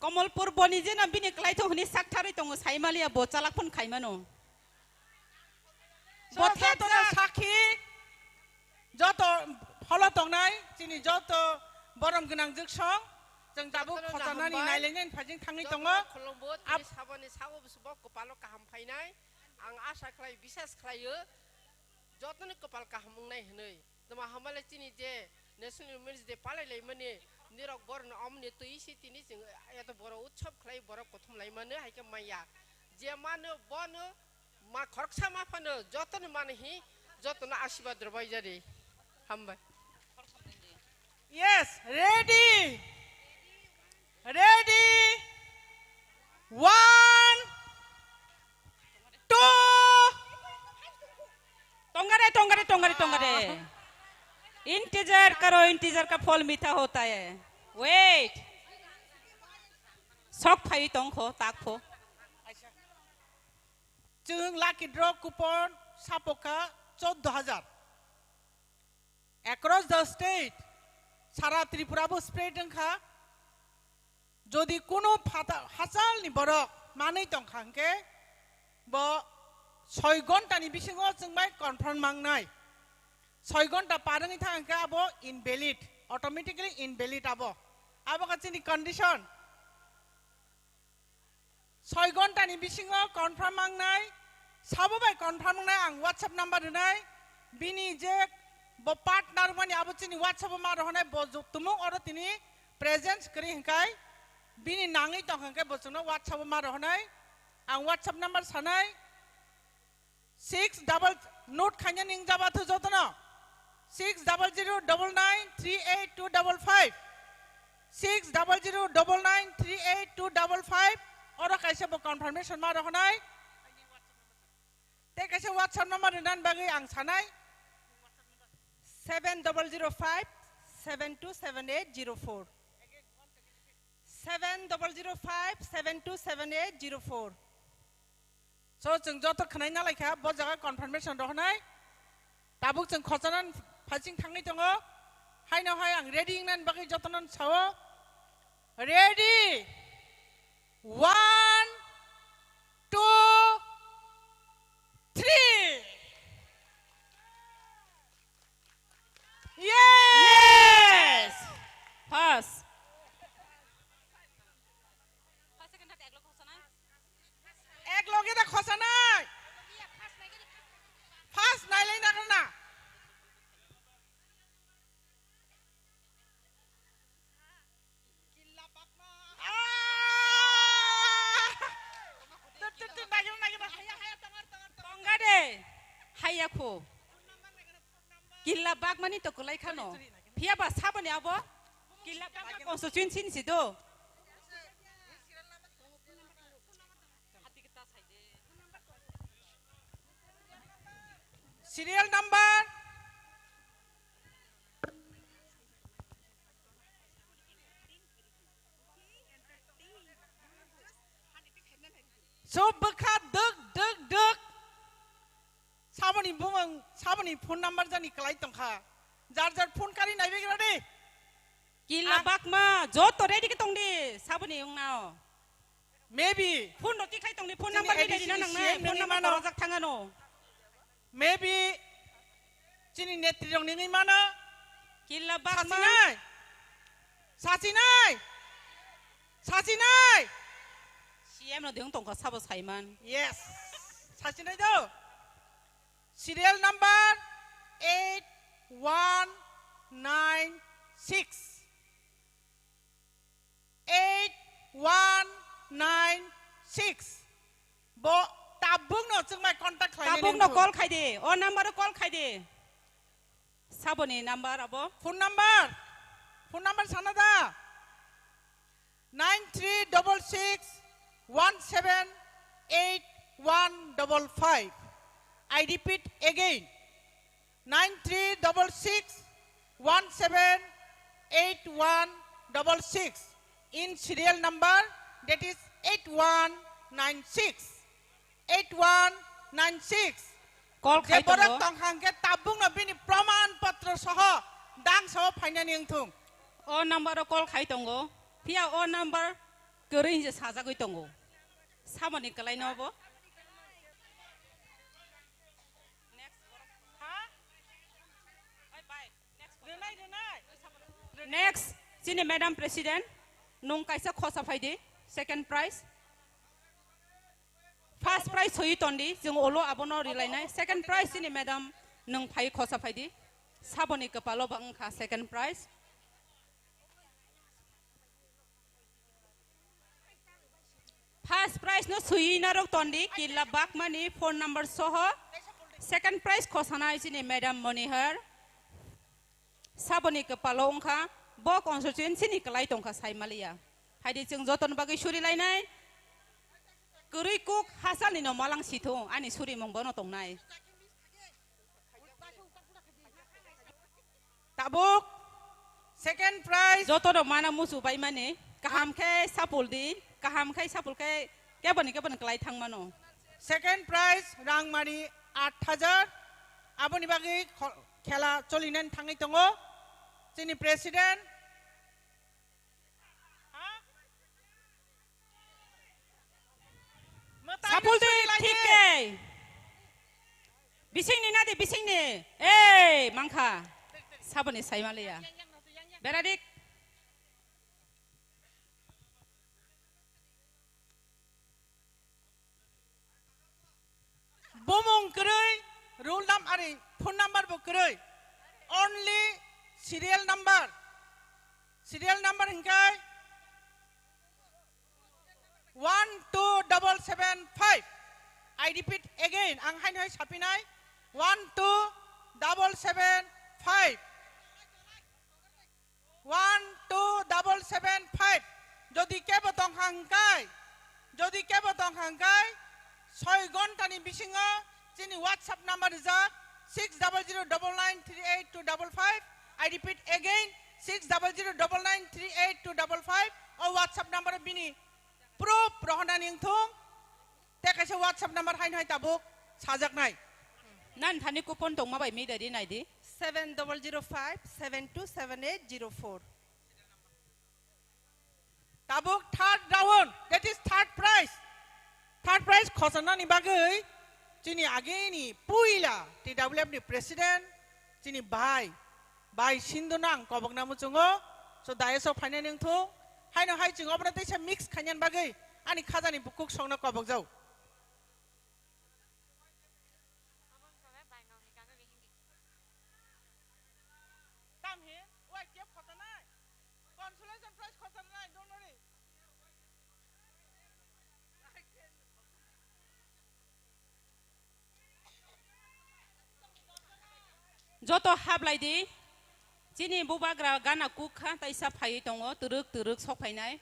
Komolpur boni jena bini kwlaithok hwnwi saktharwi tongo, Saimaliya bo chalak phone khaimano. Bo Joto thepjak. Sakhi, joto holo tongnai, chini joto borom gwnang jwksong, chwng tabuk jotono khojanani hambai. Nailainani phajing thangwi tongo. Jotono khulumbo, tini saboni sago busu bo kwpalo kaham phainai. Ang asa khlai, bisas khlaio, jotoni kwpal kaham wngnai hwnwi. Tamo hamale chini je National Women's Day palai laimani, nirok borno omni twi si tini chwng eto boro utsob khlai borok kothom laimani hai khe maya. Je mano bono ma khoroksa ma phano jotoni mani hi jotono asibad rwbai jari. Hambai. Yes, ready. Ready. One, two. Tongare, tongare, tongare, tongare. इंतजार करो, इंतजार का फल मीठा होता है। Wait. Sok phai tongkho, takpho. Chwng lucky draw coupon sapokha choddo hajar. Across the state, sara Tripura bo spread wngkha. Jodi kuno phata-, hachalni borok manwi tongkha hwnkhe, bo soi ghonta ni bisingo chwng bai confirm mangnai. Soi ghonta par wngwi thang hwnkhe abo invalid, automatically invalid abo. Abo kha chini condition. Soi ghonta ni bisingo confirm mangnai, sabo bai confirm wngnai ang WhatsApp number rwnai, bini je bo partner mani abo chini WhatsApp o ma rohonai, bo ju-, tumung oro tini presence kwrwi hwnkhe bini nangwi tongkha hwnkhe bo chwngno WhatsApp o ma rohonai, ang WhatsApp number sanai, six double, note khaina ning jaba thu jotono. Six double zero double nine three eight two double five. Six double zero double nine three eight two double five. Oro kaisa bo confirmation ma rohonai. Tei kaisa WhatsApp number rinani bagwi ang sanai. Seven double zero five seven two seven eight zero four. Seven double zero five seven two seven eight zero four. So, chwng joto khwnai nalaikha, bo jaga confirmation rohonai. Tabuk chwng khochana phaising thangwi tongo. Haino hai ang ready wngna bagwi jotono sao. Ready? One, two, three. Yes! Yes! Pass. Ek loge da khosanai. First nailai na kana. Ah! Tut, tut, tut, nagi, nagi, nagi. Tonga de. Haya kho. Killa bagmani to kulai khano. Phiya ba saboni abo. Killa bagma constituency ni si do. Serial number. So bwkha dwk dwk dwk. Saboni bumung, saboni phone number jani kwlai tongkha. Jar jar phone kari naibegra de. Killa Ah. bakma, joto ready khe tongdi, saboni wngnao. Maybe. Phone rok tikhai tongdi, phone Chini number A D C ready na ni nangnai, C M phone ni number mano. Borojak thangano. Maybe chini netri rok nini mano. Killa bakma. Sachinai. Sachinai. Sachinai. C M no deng tongkha sabo saiman. Yes. Sachinai do. Serial number eight one nine six. Eight one nine six. Bo tabuk no chwngmai contact khlainani Tabuk no wngkhu. Call khaidi. O number o call khaidi. Saboni number abo. Phone number. Phone number sana da. Nine three double six one seven eight one double five. I repeat again. Nine three double six one seven eight one double six in serial number, that is eight one nine six, eight one nine six. Call Je khai borok tongo. Tongkha hwnkhe tabukno bini proman potro soho dang sao phainani wngthung. O number o call khai tongo. Phiya o number kwrwi hinse sajagwi tongo. Samani kwlai no bo. Next. Rwnai, rwnai. Next, chini Madam President, nwng kaisa khosa phaidi, second prize. First prize soi tondi, jwng olo abono rilainai. Second prize chini Madam, nwng phai khosa phaidi. Saboni kwpalo ba wngkha second prize. First prize no swiwi narok tondi, Killa Bakmani phone number soho. Second prize khosanai chini Madam Monihar. Saboni kwpalo wngkha, bo constituency ni kwlai tongkha saimaliya. Haidi chwng jotoni bagwi suri lainai. Kwrwi kuk hasalni no malang sithung, ani surimung bono tongnai. Tabuk second prize. Joto rok mana musu bai mani. Kaham khe sapul di. Kaham khe sapul khe keboni keboni kwlai thang mano. Second prize rangmani aat hajar. Aboni bagwi kho-, khela cholinani thangwi tongo. Chini president. Sapul di thik khe. Bisingni nadi bisingni. Ei, mangkha. Saboni saimaliya. Beradik. Bumung kwrwi, roll num-, ari, phone number bo kwrwi. Only serial number. Serial number hwnkhe one two double seven five. I repeat again, ang haino hai sapinai, one two double seven five. One two double seven five. Jodi kebo tongkha hwnkhe, jodi kebo tongkha hwnkhe, soi ghontani bisingo chini WhatsApp number rijak six double zero double nine three eight two double five. I repeat again, six double zero double nine three eight two double five. O WhatsApp number bini proof rohornani wngthung. Tei kaisa WhatsApp number haino hai tabuk sajaknai. Nan thani coupon tongma bai mui dadi naidi. Seven double zero five seven two seven eight zero four. Tabuk third round, that is third prize. Third prize khosonani bagwi chini agini puila T W F ni president, chini bai, bai Sindhu nang kobokna muchungo. So dais o phainani wngthung. Haino hai chwng obono teisa mix khainani bagwi ani khajani bukuk songno kobokjao. Tamhin, wai kep khotanai. Consolation prize khotanai, don't worry. Joto hablai di. Chini bubagra gana kuk kha, taisa phaiwi tongo, twrwk twrwk sok phainai.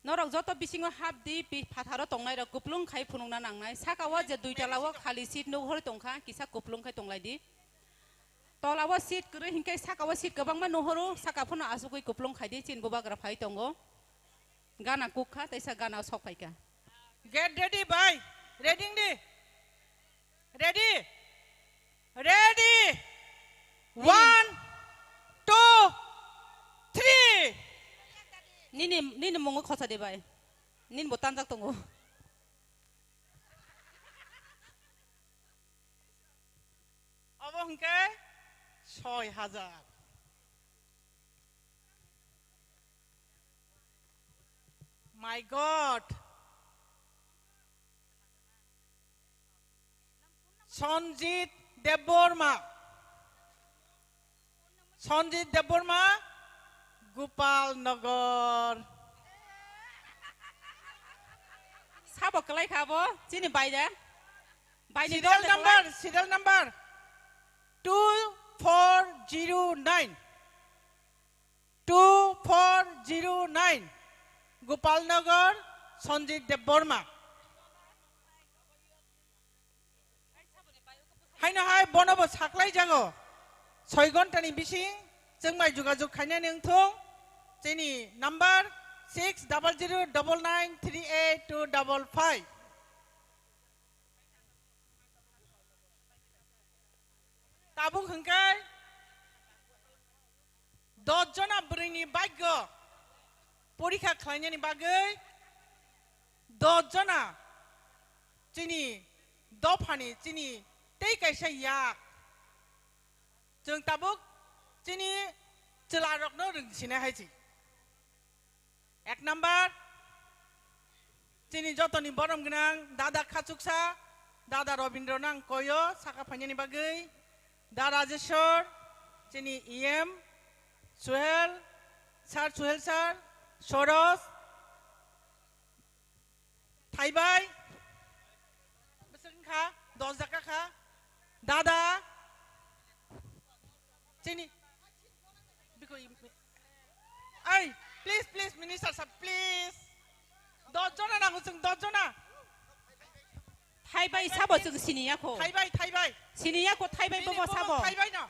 Norok joto bisingo hap di, pi-, phatharo tongnairok kuplung khai phunukna nangnai. Saka o je duitala o khali seat nukhori tongkha, kisa kuplung khai tonglai di. Tola o seat kwrwi hinkhe saka o seat kwbangma nuhoro, saka phano asugwi kuplung khai di, chini bubagra phai tongo. Gana kuk kha, teisa gana o sok phai kha. Get ready, bhai. Ready di. Ready? Ready? Nini One, two, three. Nini, nini mungo khosa de bai. Nini bo tanjak tongo. Obo hwnkhe soi hajar. My God. Sanjit Debbarma. Sanjit Debbarma, Gopal Nagar. Sabo kwlai kha bo, chini bai da. Bai ni serial dol de number, kwlai. Serial number two four zero nine. Two four zero nine, Gopal Nagar, Sanjit Debbarma. Haino hai bono bo saklai jago. Soi ghonta ni bising chwng bai jogajog khainani wngthung. Chini number six double zero double nine three eight two double five. Tabuk hwnkhe dos jona bwrwini bhagyo porikha khlainani bagwi dos jona chini dophani chini tei kaisa yak. Chwng tabuk chini chwlarokno rwngsinai hai se. Ek number, chini jotoni borom gwnang dada Khachuksa, dada Robindro nang koyo saka phainani bagwi, da Rajeshwar, chini E M, Suhel, sir Suhel sir, Soros, Thaibai, bwswk wngkha, dos jaka kha, dada, chini, bikoi, ai, please, please, minister sir, please, dos jona nango chwng, dos jona. Thaibai sabo chwng siniya kho. Thaibai, thaibai. Siniya kho, thaibai. Bini bobo bobo sabo. Thaibai no.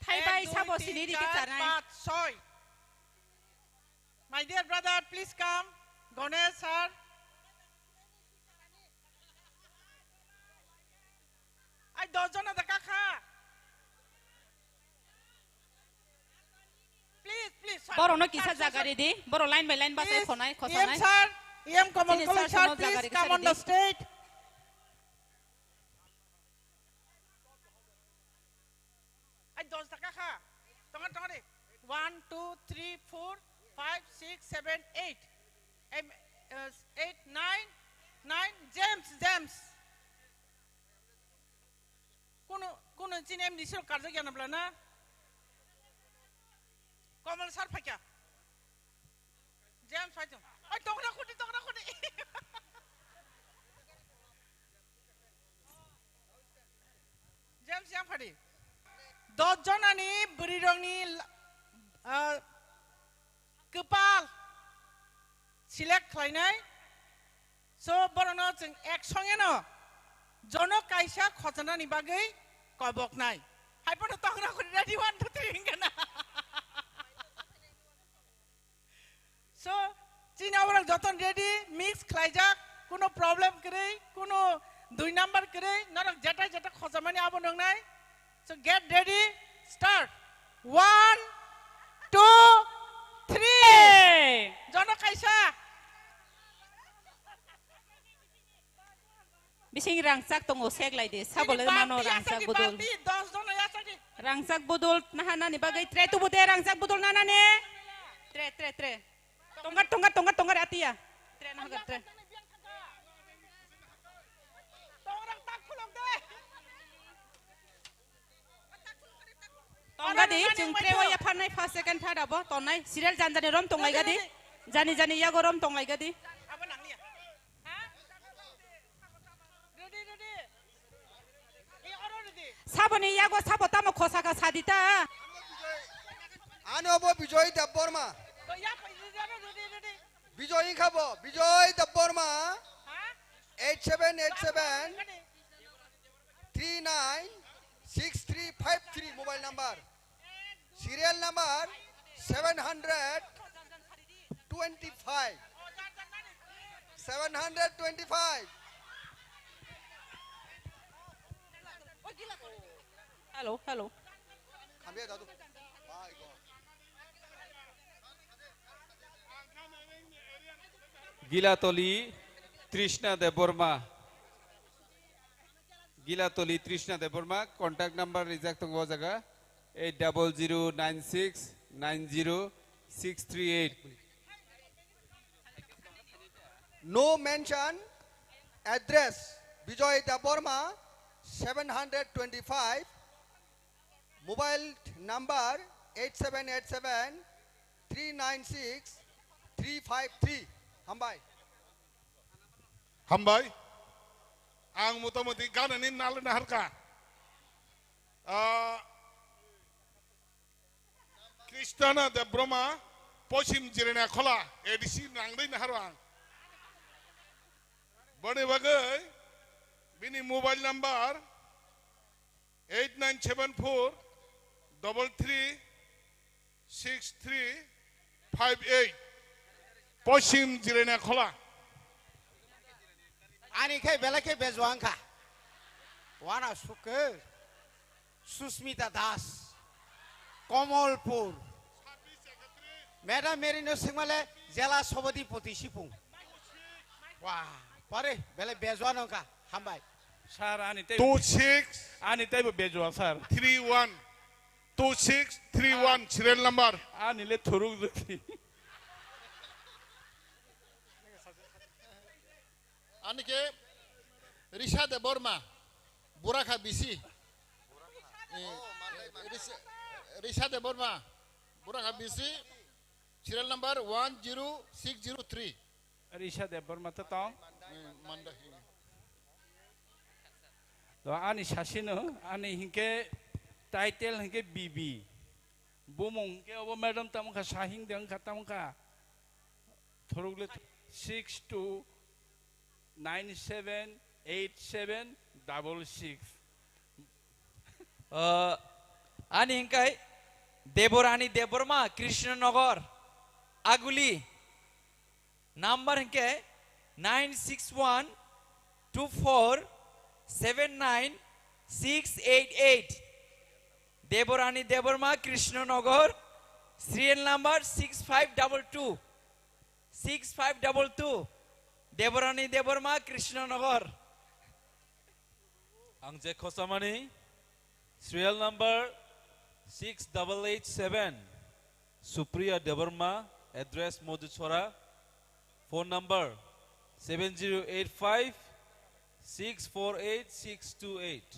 Thaibai sabo sini rikhe chanai. Ek, dui, tin, char, panch, choi. My dear brother, please come. Ganesh sir. Ai, dos jona da kakha. Please, please, sir. Borokno kisa jaga ridi. Borok line by line bachai khonai, khosanai. E M sir, E M Kamal Koli sir, please come on the stage. Ai, dos taka kha. Tonga, tonga de. One, two, three, four, five, six, seven, eight. Em, eh, eight, nine, nine, James, James. Kuno, kuno chini M D C rok karjak ya na bla na? Kamal sir phaikha. James phai tong. Oi, tongra khuti, tongra khuti. James yang phadi. Dos jonani bwrwirokni la-, ah, kwpal select khlainai. So, borokno chwng ek songeno jono kaisa khochanani bagwi koboknai. Hai phano tongra khuti ready, one, two, three hingkha na. So, chini aborok joton ready, mix khlaijak, kuno problem kwrwi, kuno dui number kwrwi, norok jeta jeta khojamani abo nwngnai. So, get ready, start. One, two, three. Hey! Jono kaisa. Bising rangchak tongo, seklai di. Sabo le mano rangchak bodol. Rangchak bodol naha nani bagwi try tubu de, rangchak bodol nanani. Try, try, try. Tongar, tongar, tongar, tongar, atiya. Try naha try. Tongga di, chwng tray o yapharnai first, second, third abo tongnai. Serial jani jani rom tonglai gadi. Jani jani yago rom tonglai gadi. Saboni yago sabo tamo khosa kha sadi ta. Ano bo Bijoy Debbarma. Bijoy wngkha bo, Bijoy Debbarma. Eight seven eight seven. Three nine six three five three mobile number, serial number seven hundred twenty-five, seven hundred twenty-five. Hello, hello. Khamya dadu. Gilatoli Trishna Debbarma. Gilatoli Trishna Debbarma, contact number rijak tongo o jaga, eight double zero nine six nine zero six three eight. No mention address, Bijoy Debbarma, seven hundred twenty-five, mobile number eight seven eight seven three nine six three five three. Hambai. Hambai. Ang motamoti ganani nalai naharka. Ah, Kristana Debbarma, Pochim Jirania Khola, A D C nangdai naharo ang. Boni bagwi bini mobile number eight nine seven four double three six three five eight, Pochim Jirania Khola. Ani khe belai khe bejuang kha. Wana sukhe Susmita Das, Komolpur. Madam Merino Singmale, Jela Sobodipoti Sipung. Wah, pare belai bejuang kha. Hambai. Sir, ani tei two six ani tei bo bejuang, sir. Three one. Two six three one serial number. Ani le thuruk jati. Ani khe Risha Debbarma, Burakha B C. Eh, Risha, Risha Debbarma, Burakha B C, serial number one zero six zero three. Risha Debbarma to tong. Eh, Manda. To ani sasino, ani hinkhe title hinkhe B B. Bumung hinkhe obo madam tamo kha, sahing de wngkha tamo kha. Thorokle six two nine seven eight seven double six. Uh, ani hinkhe Deborani Debbarma, Krishnanagar, Aguli. Number hinkhe nine six one two four seven nine six eight eight. Deborani Debbarma, Krishnanagar, serial number six five double two, six five double two. Deborani Debbarma, Krishnanagar. Ang je khosamani, serial number six double eight seven, Supriya Debbarma, address Madhuchhora, phone number seven zero eight five six four eight six two eight.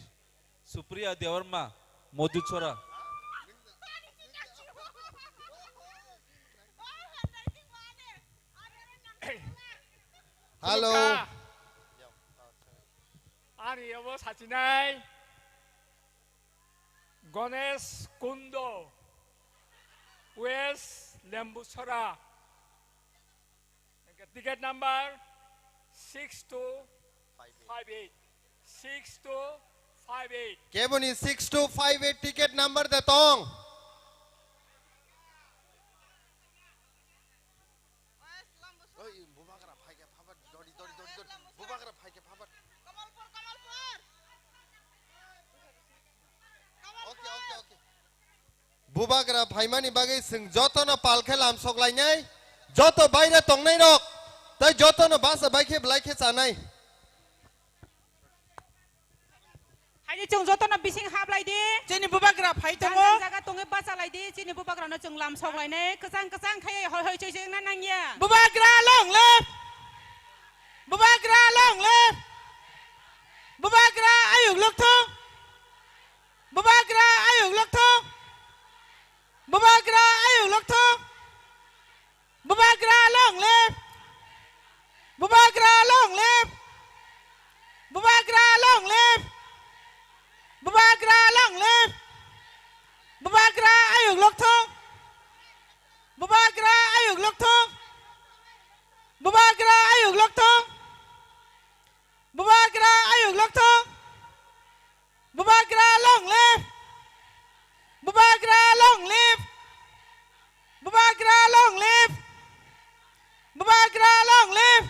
Supriya Debbarma, Madhuchhora. Hello. Ani abo sachinai Ganesh Kundo, West Lembuchhora. Ticket number six two five eight. Six two five eight. Keboni six two five eight ticket number de tong. Bubagra phaimani bagwi chwng jotono pal khe lamsok lainai, joto baire tongnairok tei jotono basa bai khe belai khe chanai. Haini chwng jotono bising hap lai di. Chini bubagra phai tongo. Jang jang jaga tongwi bacha lai di. Chini bubagrano chwng lamsok lainai. Kwchang kwchang khai hoi hoi choi choi wngna nangya. Bubagra long live. Bubagra long live. Bubagra ayuk lokthong. Bubagra ayuk lokthong. Bubagra ayuk lokthong. Bubagra long live. Bubagra long live. Bubagra long live. Bubagra long live. Bubagra ayuk lokthong. Bubagra ayuk lokthong. Bubagra ayuk lokthong. Bubagra ayuk lokthong. Bubagra long live. Bubagra long live. Bubagra long live. Bubagra long live.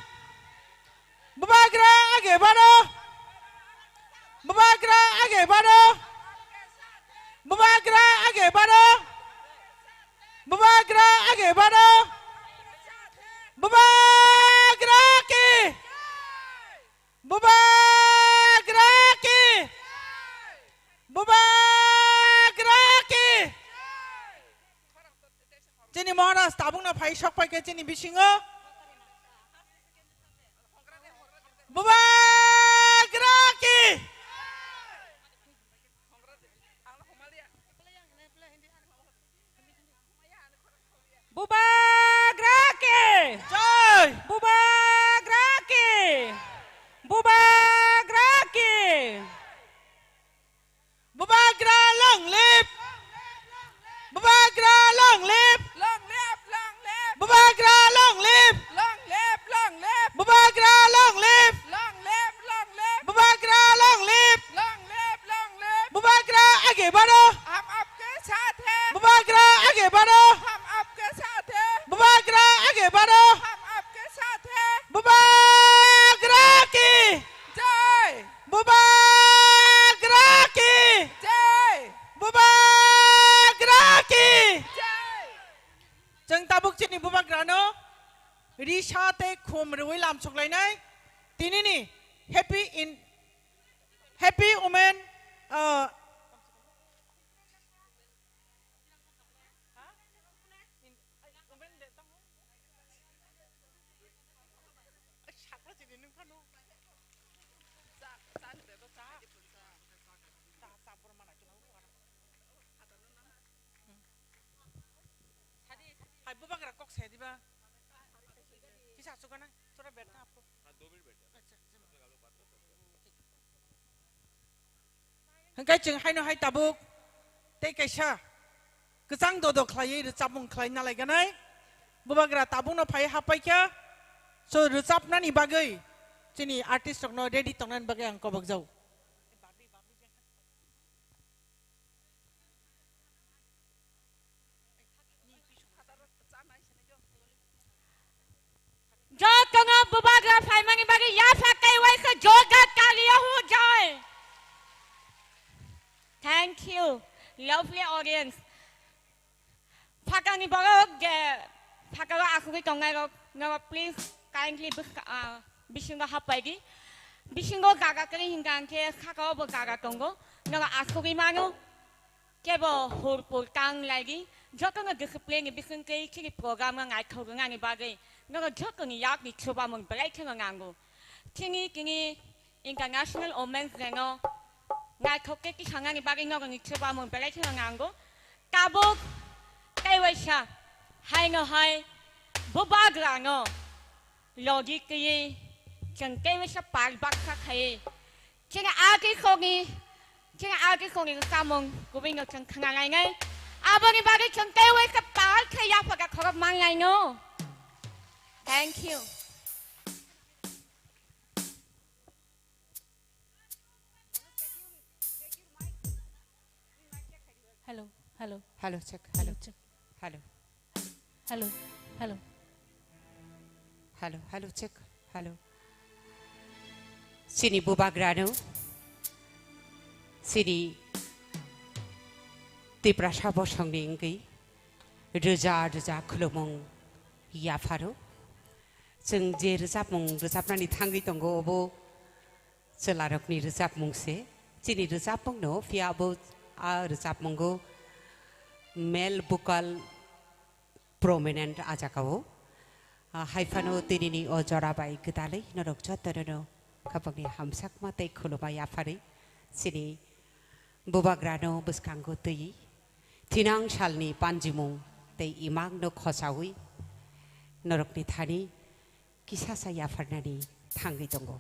Bubagra age baro. Bubagra age baro. Bubagra age baro. Bubagra age baro. Bubagra ki. Bubagra ki. Bubagra ki. Chini Maharaj tabukno phai sok pai khe chini bisingo. Bubagra ki. Bubagra ki. Jai. Bubagra ki. Bubagra ki. Bubagra long live. Bubagra long live. Long live, long live. Bubagra long live. Long live, long live. Bubagra long live. Long live, long live. Bubagra long live. Long live, long live. Bubagra age baro. हम आपके साथ हैं। Bubagra age baro. हम आपके साथ हैं। Bubagra age baro. हम आपके साथ हैं। Bubagra ki. Jai. Bubagra ki. Jai. Bubagra ki. Jai. Chwng tabuk chini bubagrano risa tei khum rwui lamsok lainai. Tinini happy in, happy women, uh, Hai bubagra kok se diba. Kisa asuk na, thora baitha apo. Acha, acha. Hingkai chwng haino hai tabuk tei kaisa kwchang dodo khlaiwi rwchapmung khlai nalaiganai. Bubagra tabukno phai hapaikha. So rwchapnani bagwi chini artist rokno ready tongnani bagwi ang kobokjao. Jotono bubagra phaimani bagwi yapha kaiwaisa joga kaliya hu jai. Thank you, lovely audience. Phakani borok je phakao asugwi tongnai rok, norok please kindly bwkha-, ah, bisingo hapai di. Bisingo jaga kwrwi hinkha hwnkhe sakao bo jaga tongo, norok asugwi mano. Kebo hurpur tang lai di, jotono discipline ni bisingtwi chini program no naithok rwnani bagwi nono jotoni yakni chubamung belai kheno nango. Chini tini International Women's Day no naithok khe tisanani bagwi norokni chubamung belai kheno nango. Tabuk tei waisa haino hai bubagra no logi twiwi chwng tei waisa pal baksa khaiwi chini artist rokni, chini artist rokni samung kubui no chwng khna lainai. Aboni bagwi chwng tei waisa pal khe yapha khe khorok man laino. Thank you. Hello, hello. Hello, check, hello. Hello, check. Hello. Hello, hello. Hello, hello, check, hello. Chini bubagrano, chini Tiprasa bosongni wngwi roja roja khulumung yapharo. Chwng je rwchapmung rwchapnani thangwi tongo, obo chwlarokni rwchapmung se. Chini rwchapmungno phiya abo a rwchapmungo male vocal prominent a jagao. Ah, hai phano tinini o jora bai gwdalwi norok jotono khapangni hamsakma tei khuluma yapharwi chini bubagrano bwskango twiwi thinang salni panjimung tei imangno khosaui norokni thani kisasa yapharnani thangwi tongo.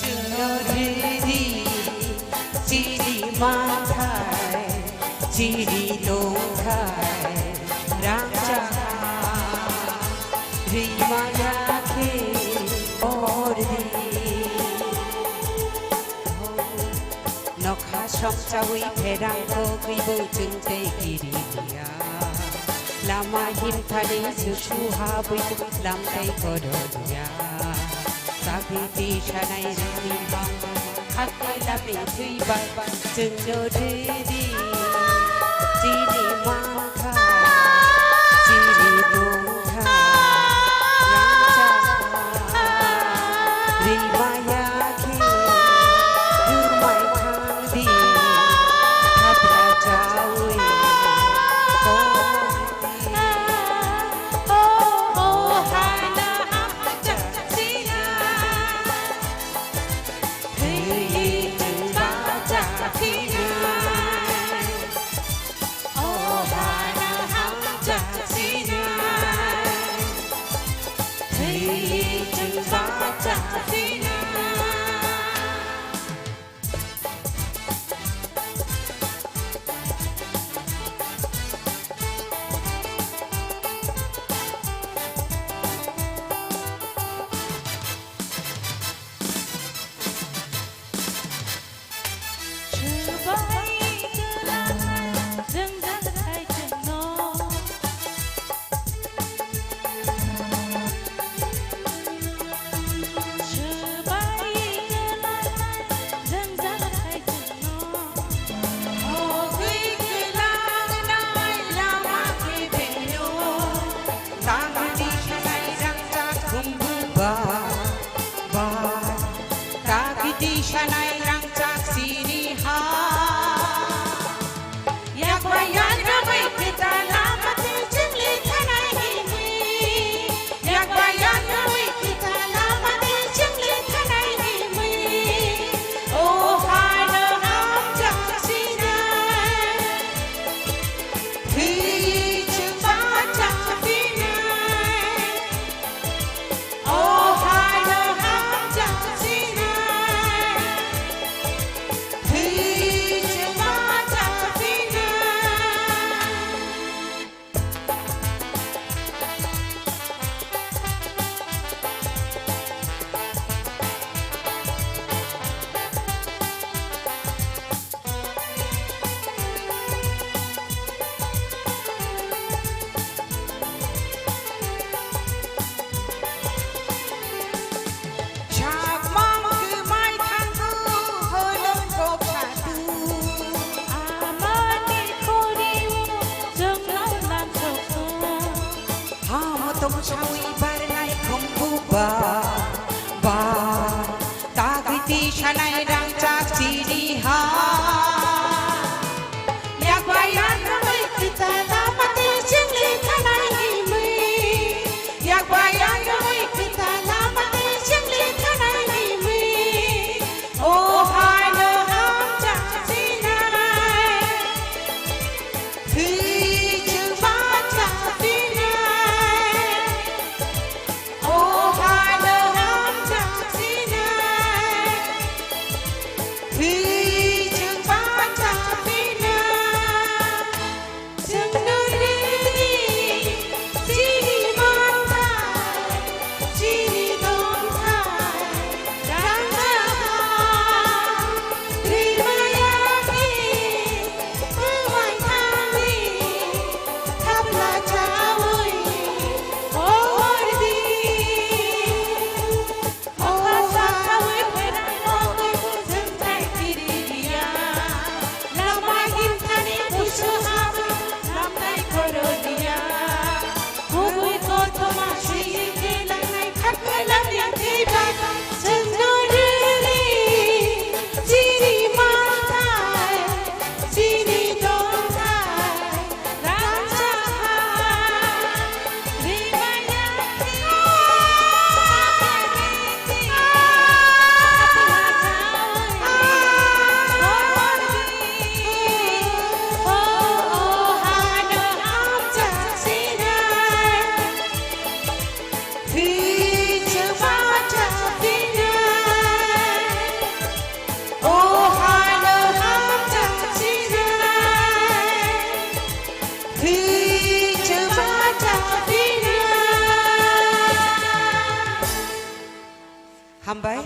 Chwngno rwdi chini manthai, chini tongthai, rangchak rwimaya khe ordi. Nokha songchaui pherang kogwibo chwng tei kiriya. Lama himthani jusu habwi lam tei korokya. Sagwi tisanai rwni bang hakhe lami thwibai chwngno rwdi. Chini mangkha, chini nungkha, rangchakha, rimaya khe, rumai thangdi, thapra chaui, kongdi. Rangchak chini ha. Yakbai ang rwmwi kwtal lama twi chwngli thanai himwi. Yakbai ang rwmwi kwtal lama twi chwngli thanai himwi. O haino hamchak chinai. Thwi chwng bachak chinai. Hambai.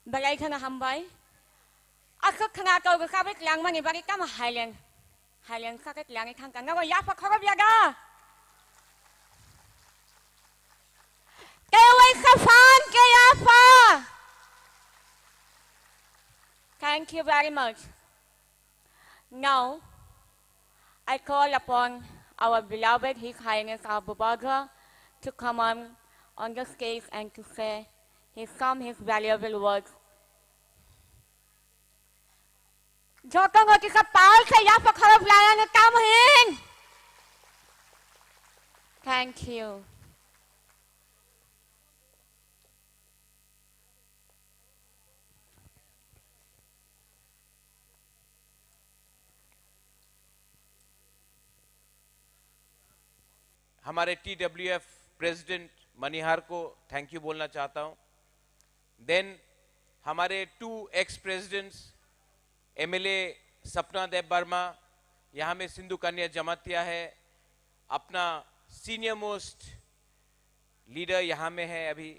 Belai kheno hambai. Aswk khwna kau bwkha bai twlangmani bagwi tamo haileng, haileng kha khe twlangwi thang kha. Nogo yapha khorop ya da? Tei waisa phan khe yapha. Thank you very much. Now, I call upon our beloved His Highness Abu Bakr to come on, on the stage and to say his, some his valuable words. Joto no kisa pal se yapha khorop layano tamo hin. Thank you. हमारे TWF president मनिहार को thank you बोलना चाहता हूँ। देन हमारे to x presidents, MLA सपना देव वर्मा, यहाँ में सिंधु कन्या जमातिया है, अपना सीनियर मोस्ट लीडर यहाँ में है अभी।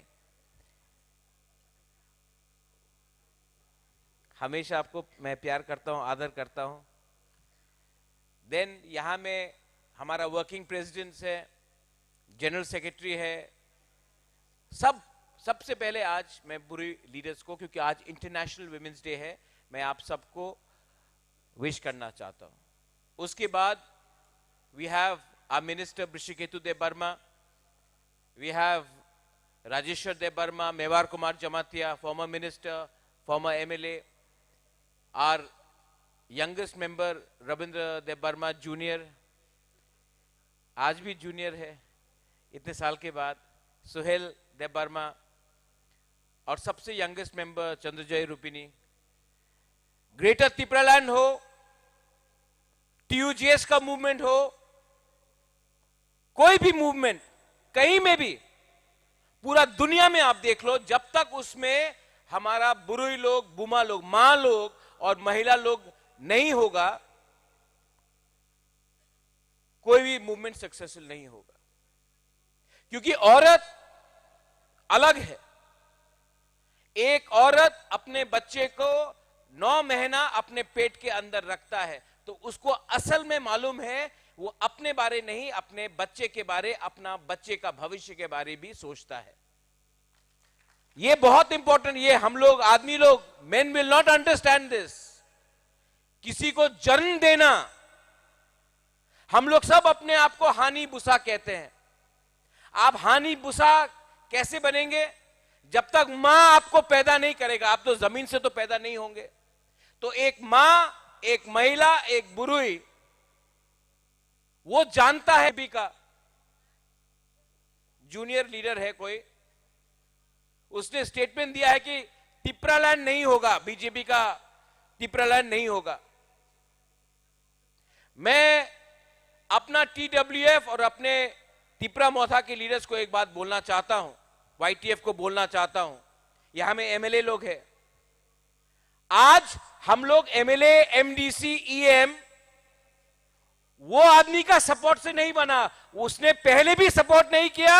हमेशा आपको मैं प्यार करता हूँ, आदर करता हूँ। देन यहाँ में हमारा वर्किंग प्रेसिडेंट्स है, जनरल सेक्रेटरी है, सब, सबसे पहले आज मैं बुरुई लीडर्स को, क्योंकि आज इंटरनेशनल वुमेन्स डे है, मैं आप सबको विश करना चाहता हूँ। उसके बाद we have our minister Brishaketu Debbarma, we have Rajeshwar Debbarma, Mewar Kumar Jamatia, former minister, former MLA, our youngest member Rabindra Debbarma Junior, आज भी जूनियर है, इतने साल के बाद सुहेल देबबर्मा और सबसे यंगेस्ट मेंबर चंद्रजय रूपिनी। ग्रेटर तिपरालैंड हो, टीयूजीएस का मूवमेंट हो, कोई भी मूवमेंट कहीं में भी पूरा दुनिया में आप देख लो, जब तक उसमें हमारा बुरुई लोग, बुमा लोग, माँ लोग और महिला लोग नहीं होगा, कोई भी मूवमेंट सक्सेसफुल नहीं होगा, क्योंकि औरत अलग है। एक औरत अपने बच्चे को नौ महीना अपने पेट के अंदर रखता है, तो उसको असल में मालूम है, वो अपने बारे नहीं, अपने बच्चे के बारे, अपना बच्चे का भविष्य के बारे भी सोचता है। ये बहुत इंपॉर्टेंट, ये हम लोग आदमी लोग, men will not understand this। किसी को जन्म देना, हम लोग सब अपने आप को हानी बुसा कहते हैं। आप हानी बुसा कैसे बनेंगे? जब तक मां आपको पैदा नहीं करेगा, आप तो जमीन से तो पैदा नहीं होंगे। तो एक मां, एक महिला, एक बुरुई, वो जानता है। बीजेपी का जूनियर लीडर है कोई, उसने स्टेटमेंट दिया है कि तिप्रालैंड नहीं होगा, बीजेपी का तिप्रालैंड नहीं होगा। मैं अपना टीडब्ल्यूएफ और अपने तिप्रा मोथा के लीडर्स को एक बात बोलना चाहता हूं, वाईटीएफ को बोलना चाहता हूं। यहां में एमएलए लोग हैं। आज हम लोग एमएलए, एमडीसी, ईएम वो आदमी का सपोर्ट से नहीं बना, उसने पहले भी सपोर्ट नहीं किया,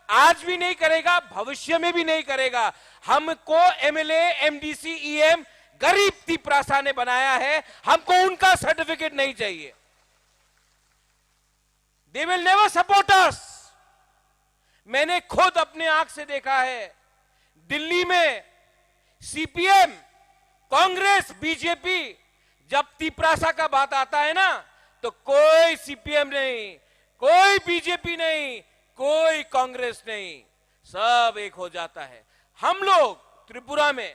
आज भी नहीं करेगा, भविष्य में भी नहीं करेगा। हमको एमएलए, एमडीसी, ईएम गरीब तिप्रासा ने बनाया है, हमको उनका सर्टिफिकेट नहीं चाहिए। They will never support us। मैंने खुद अपने आंख से देखा है, दिल्ली में सीपीएम, कांग्रेस, बीजेपी, जब तिप्रासा का बात आता है ना, तो कोई सीपीएम नहीं, कोई बीजेपी नहीं, कोई कांग्रेस नहीं, सब एक हो जाता है। हम लोग त्रिपुरा में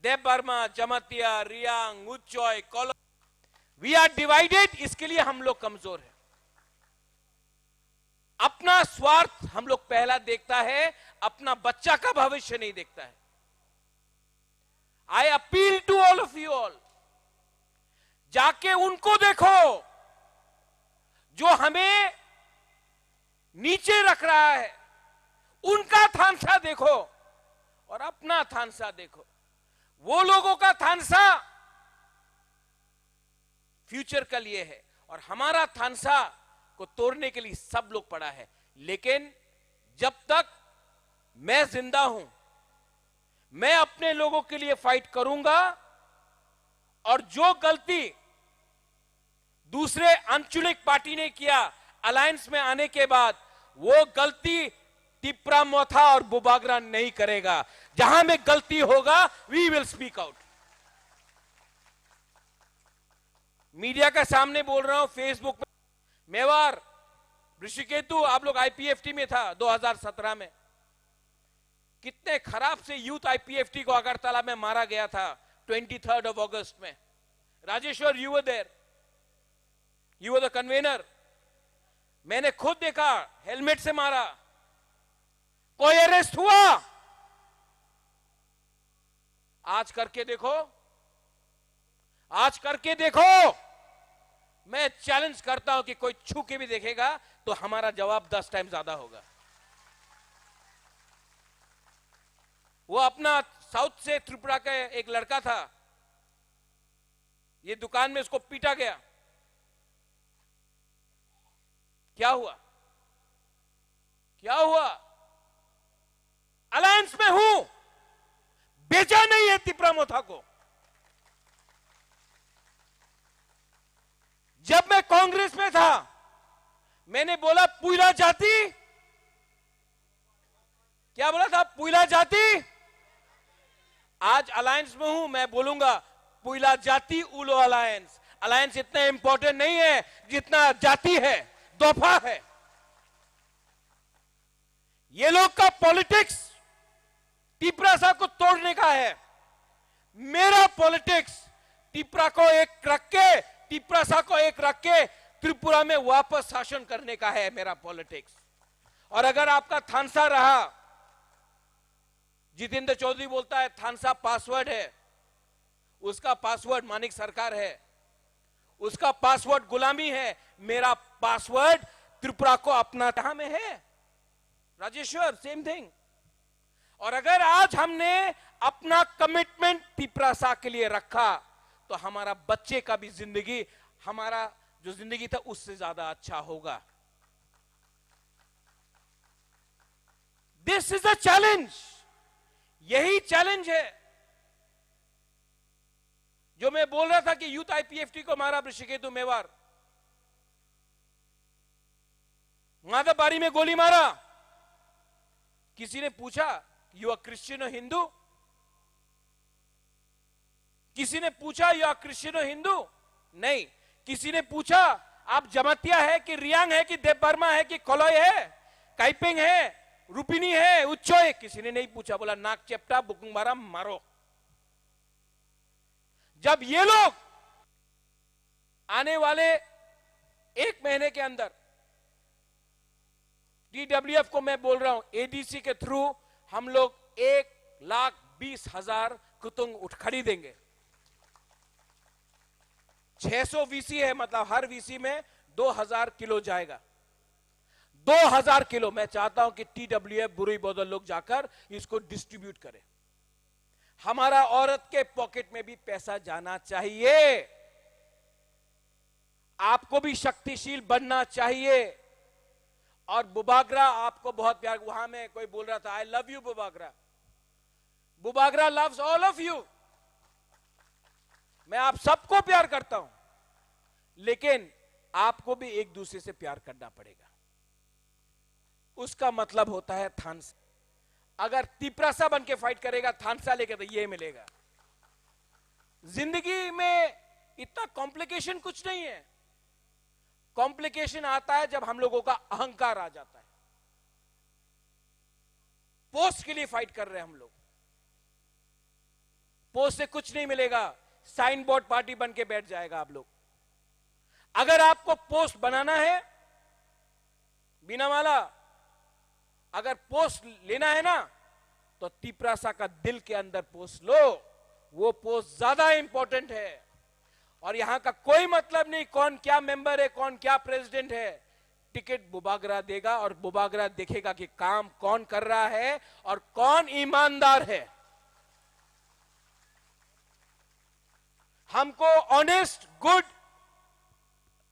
देबबर्मा, जमातिया, रियांग, उच्चय, कलम, we are divided। इसके लिए हम लोग कमजोर हैं। अपना स्वार्थ हम लोग पहला देखता है, अपना बच्चा का भविष्य नहीं देखता है। I appeal to all of you all, जाके उनको देखो जो हमें नीचे रख रहा है, उनका थानसा देखो और अपना थानसा देखो। वो लोगों का थानसा फ्यूचर के लिए है और हमारा थानसा को तोड़ने के लिए सब लोग पड़ा है। लेकिन जब तक मैं जिंदा हूं, मैं अपने लोगों के लिए फाइट करूंगा और जो गलती दूसरे आंचलिक पार्टी ने किया अलायंस में आने के बाद, वो गलती तिप्रा मोथा और बुबागरा नहीं करेगा। जहां में गलती होगा, we will speak out। Media के सामने बोल रहा हूं, फेसबुक में। मेवार, ऋषिकेतु, आप लोग आईपीएफटी में था दो हज़ार सत्रह में, कितने खराब से यूथ आईपीएफटी को अगरतला में मारा गया था ट्वेंटी थर्ड ऑफ अगस्त में। Rajeshwar, you were there, you were the convener। मैंने खुद देखा, हेलमेट से मारा, कोई अरेस्ट हुआ? आज करके देखो, आज करके देखो। मैं चैलेंज करता हूं कि कोई छू के भी देखेगा तो हमारा जवाब दस टाइम ज्यादा होगा। वो अपना साउथ से त्रिपुरा का एक लड़का था, ये दुकान में उसको पीटा गया। क्या हुआ? क्या हुआ? अलायंस में हूं, बेचा नहीं है तिप्रा मोथा को। जब मैं कांग्रेस में था, मैंने बोला, पुइला जाति, क्या बोला था? पुइला जाति। आज अलायंस में हूं, मैं बोलूंगा, पुइला जाति उलो अलायंस। अलायंस इतना इंपॉर्टेंट नहीं है जितना जाति है, दफा है। ये लोग का पॉलिटिक्स तिप्रासा को तोड़ने का है। मेरा पॉलिटिक्स तिप्रा को एक रख के, तिप्रासा को एक रख के त्रिपुरा में वापस शासन करने का है मेरा पॉलिटिक्स। और अगर आपका थानसा रहा, जितेंद्र चौधरी बोलता है थानसा पासवर्ड है, उसका पासवर्ड मानिक सरकार है, उसका पासवर्ड गुलामी है, मेरा पासवर्ड त्रिपुरा को अपना, कहां में है? Rajeshwar, same thing. और अगर आज हमने अपना कमिटमेंट तिप्रासा के लिए रखा, तो हमारा बच्चे का भी जिंदगी, हमारा जो जिंदगी था, उससे ज्यादा अच्छा होगा। This is a challenge. यही चैलेंज है जो मैं बोल रहा था कि यूथ आईपीएफटी को मारा ऋषिकेतु मेवार, माधव बारी में गोली मारा, किसी ने पूछा, "You are Christian or Hindu?" किसी ने पूछा, "You are Christian or Hindu?" नहीं। किसी ने पूछा, "आप जमातिया है कि रियांग है कि देबबर्मा है कि कलई है, काइपेंग है, रुपिनी है, उच्चो है?" किसी ने नहीं पूछा। बोला, "नाक चेपटा, बुकुंगबारा मारो।" जब ये लोग आने वाले एक महीने के अंदर, टीडब्ल्यूएफ को मैं बोल रहा हूं, एडीसी के थ्रू हम लोग एक लाख बीस हजार कुतुंग उठ खरीदेंगे। छह सौ वीसी है, मतलब हर वीसी में दो हजार किलो जाएगा। दो हजार किलो। मैं चाहता हूं कि टीडब्ल्यूएफ, बुरुई बोदल लोग जाकर इसको डिस्ट्रीब्यूट करें। हमारा औरत के पॉकेट में भी पैसा जाना चाहिए। आपको भी शक्तिशील बनना चाहिए। और बुबागरा आपको बहुत प्यार, वहां में कोई बोल रहा था, "I love you Bubagra." Bubagra loves all of you। मैं आप सबको प्यार करता हूं, लेकिन आपको भी एक दूसरे से प्यार करना पड़ेगा। उसका मतलब होता है थानसा। अगर तिपरासा बन के फाइट करेगा थानसा लेके, तो ये मिलेगा। जिंदगी में इतना कॉम्प्लिकेशन कुछ नहीं है। कॉम्प्लिकेशन आता है जब हम लोगों का अहंकार आ जाता है। पोस्ट के लिए फाइट कर रहे हैं हम लोग। पोस्ट से कुछ नहीं मिलेगा, साइन बोर्ड पार्टी बन के बैठ जाएगा आप लोग। अगर आपको पोस्ट बनाना है, बिना माला, अगर पोस्ट लेना है ना, तो तिपरासा का दिल के अंदर पोस्ट लो। वो पोस्ट ज्यादा इंपॉर्टेंट है। और यहां का कोई मतलब नहीं कौन क्या मेंबर है, कौन क्या प्रेसिडेंट है। टिकट बुबागरा देगा और बुबागरा देखेगा कि काम कौन कर रहा है और कौन ईमानदार है। हमको ऑनेस्ट, गुड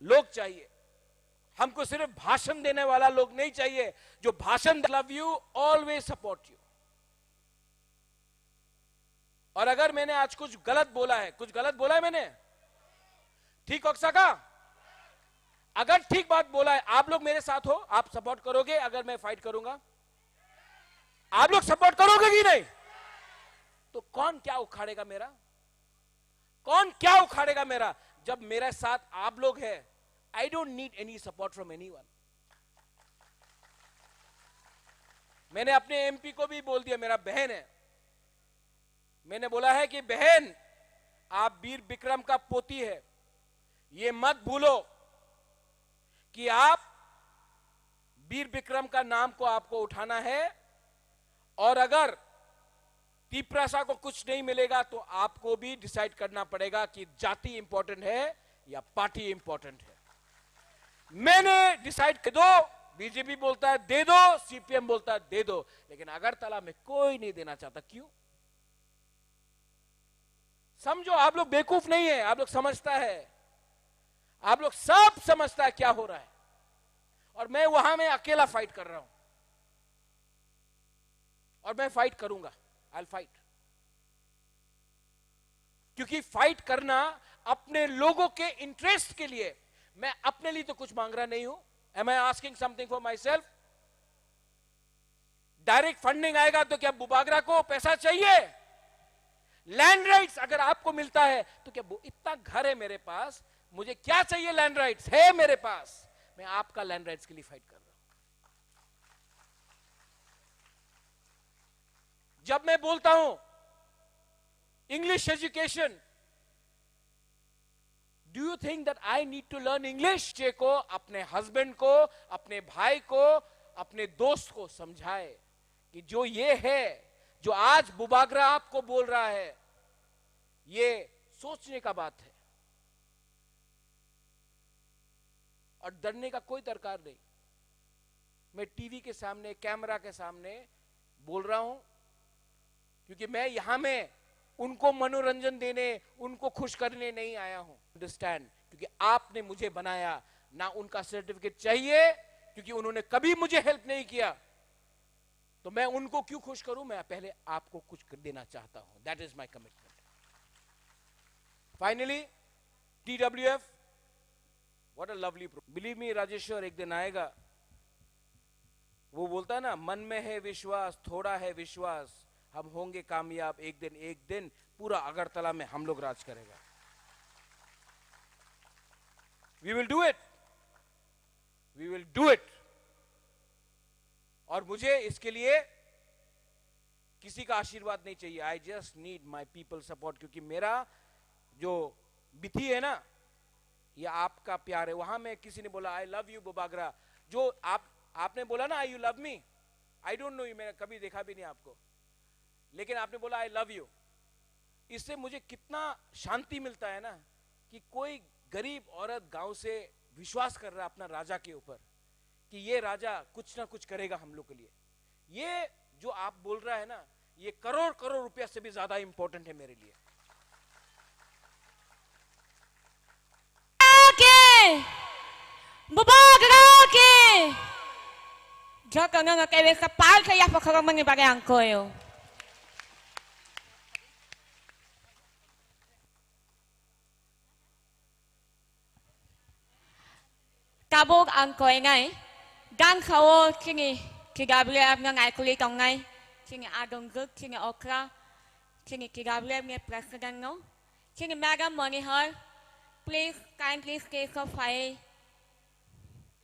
लोग चाहिए। हमको सिर्फ भाषण देने वाला लोग नहीं चाहिए। जो भाषण, love you, always support you। और अगर मैंने आज कुछ गलत बोला है, कुछ गलत बोला है मैंने? ठीक, ओक्साका? अगर ठीक बात बोला है, आप लोग मेरे साथ हो, आप सपोर्ट करोगे अगर मैं फाइट करूंगा? आप लोग सपोर्ट करोगे कि नहीं? तो कौन क्या उखाड़ेगा मेरा? कौन क्या उखाड़ेगा मेरा? जब मेरे साथ आप लोग हैं, I don't need any support from anyone। मैंने अपने एमपी को भी बोल दिया, मेरा बहन है, मैंने बोला है कि बहन, आप वीर विक्रम का पोती है, ये मत भूलो कि आप वीर विक्रम का नाम को आपको उठाना है। और अगर तिपरासा को कुछ नहीं मिलेगा तो आपको भी डिसाइड करना पड़ेगा कि जाति इंपॉर्टेंट है या पार्टी इंपॉर्टेंट है। मैंने डिसाइड कर दो, बीजेपी बोलता है दे दो, सीपीएम बोलता है दे दो, लेकिन अगरतला में कोई नहीं देना चाहता। क्यों? समझो, आप लोग बेवकूफ नहीं है, आप लोग समझता है, आप लोग सब समझता है क्या हो रहा है। और मैं वहां में अकेला फाइट कर रहा हूं और मैं फाइट करूंगा, आई फाइट। क्योंकि फाइट करना अपने लोगों के इंटरेस्ट के लिए, मैं अपने लिए तो कुछ मांग रहा नहीं हूं। Am I asking something for myself? Direct funding आएगा तो क्या बुबागरा को पैसा चाहिए? लैंड राइट्स अगर आपको मिलता है तो क्या बु-, इतना घर है मेरे पास, मुझे क्या चाहिए? लैंड राइट्स है मेरे पास, मैं आपका लैंड राइट्स के लिए फाइट कर रहा हूं। जब मैं बोलता हूं English education, Do you think that I need to learn English? बच्चे को, अपने हस्बैंड को, अपने भाई को, अपने दोस्त को समझाए कि जो ये है, जो आज बुबागरा आपको बोल रहा है, ये सोचने का बात है और डरने का कोई दरकार नहीं। मैं टीवी के सामने, कैमरा के सामने बोल रहा हूं, क्योंकि मैं यहां में उनको मनोरंजन देने, उनको खुश करने नहीं आया हूं। अंडरस्टैंड, क्योंकि आपने मुझे बनाया, ना उनका सर्टिफिकेट चाहिए, क्योंकि उन्होंने कभी मुझे हेल्प नहीं किया, तो मैं उनको क्यों खुश करूं? मैं पहले आपको कुछ कर देना चाहता हूं। That is my commitment। Finally, T W F, what a lovely pro-, believe me, Rajeshwar, एक दिन आएगा, वो बोलता है ना, मन में है विश्वास, थोड़ा है विश्वास, हम होंगे कामयाब एक दिन, एक दिन पूरा अगरतला में हम लोग राज करेगा। We will do it, we will do it। और मुझे इसके लिए किसी का आशीर्वाद नहीं चाहिए। I just need my people support, क्योंकि मेरा जो बिथी है ना, ये आपका प्यार है। वहां में किसी ने बोला, "I love you बुबागरा।" जो आप आपने बोला ना, "You love me", I don't know you, मैंने कभी देखा भी नहीं आपको, लेकिन आपने बोला, "I love you", इससे मुझे कितना शांति मिलता है ना, कि कोई गरीब औरत गांव से विश्वास कर रहा है अपना राजा के ऊपर, कि ये राजा कुछ ना कुछ करेगा हम लोग के लिए। ये जो आप बोल रहा है ना, ये करोड़ करोड़ रुपया से भी ज्यादा इंपॉर्टेंट है मेरे लिए। Rocky! Bubak Rocky! Joko nang kebe sa pal sa ya pakha mani bagay ang koyo. Tabuk ang koinai, gang khao chini T W F no naikuli tongnai, chini adongjwk, chini okra, chini T W F ni president no, chini madam Monihar, please kindly stay so fai,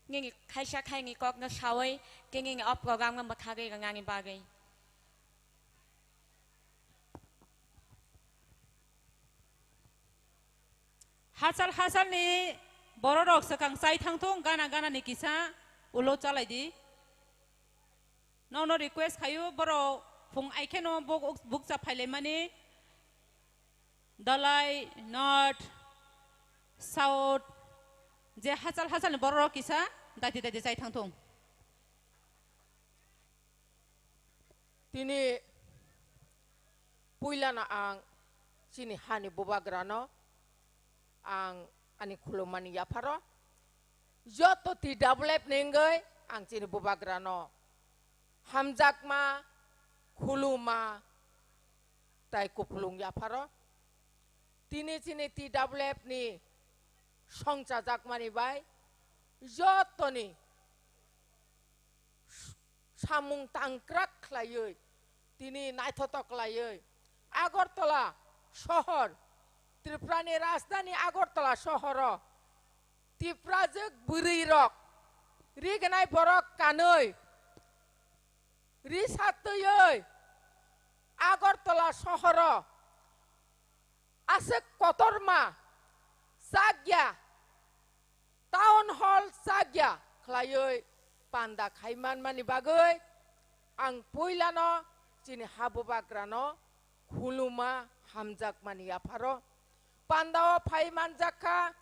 nini khaisa khaini kok no sawi, chini o program no mwthagwi rwnani bagwi. Hachal hachal ni borok rok swkang chai thang thung, gana gana ni kisa ulo chalai di. Nono request khayu borok phung aikheno buk, bukcha phailaimani dalai north south je hachal hachal ni borok rok kisa daiti daiti chai thang thung. Tini puilano ang chini hani bubagrano ang ani khulumani yapharo joto T W F ni wngwi ang chini bubagrano hamjakma, khuluma tai kupulung yapharo. Tini chini T W F ni songchajakmani bai jotoni samung tangkrak khlaiwi, tini naithotok khlaiwi Agartala sohor, Tripurani rajdhani Agartala sohoro Tiprajwk bwrwirok, rignai borok kanwi, risa twiwi Agartala sohoro aswk kotorma chakya, town hall chakya khlaiwi panda khai manmani bagwi ang puilano chini habubagrano khuluma hamjakmani yapharo. Pandao phai manjakha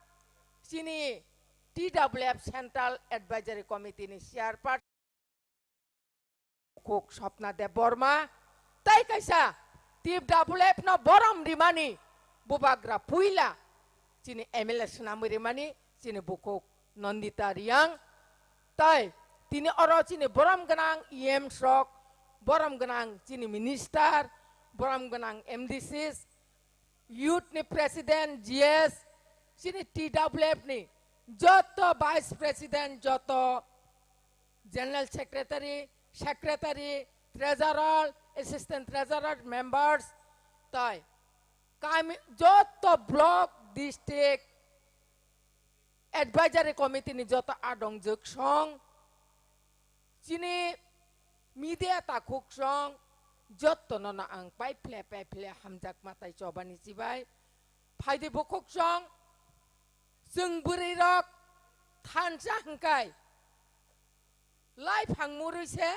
chini T W F Central Advisory Committee ni chairperson Kuk Swapna Debbarma, tai kaisa T W F no borom rimani bubagra puila chini M L A swnamwi rimani chini bukhuk Nandita Reang, tai tini oro chini borom gwnang E M rok, borom gwnang chini minister, borom gwnang M D Cs, youth ni president, G S, chini T W F ni joto vice president, joto general secretary, secretary, treasurer, assistant treasurer, members, tai kami joto block, district advisory committee ni joto adongjwk song, chini media takhuk song, joto no ang pai phle pai phle hamjakma tai chobani chibai. Phaidi bukhuk song, chwng bwrwi rok thansa hwnkhe lai phang murwi se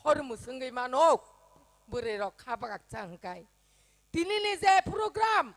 hor mwswngwi mano, bwrwi rok kha bagak cha hwnkhe. Tini ni je program,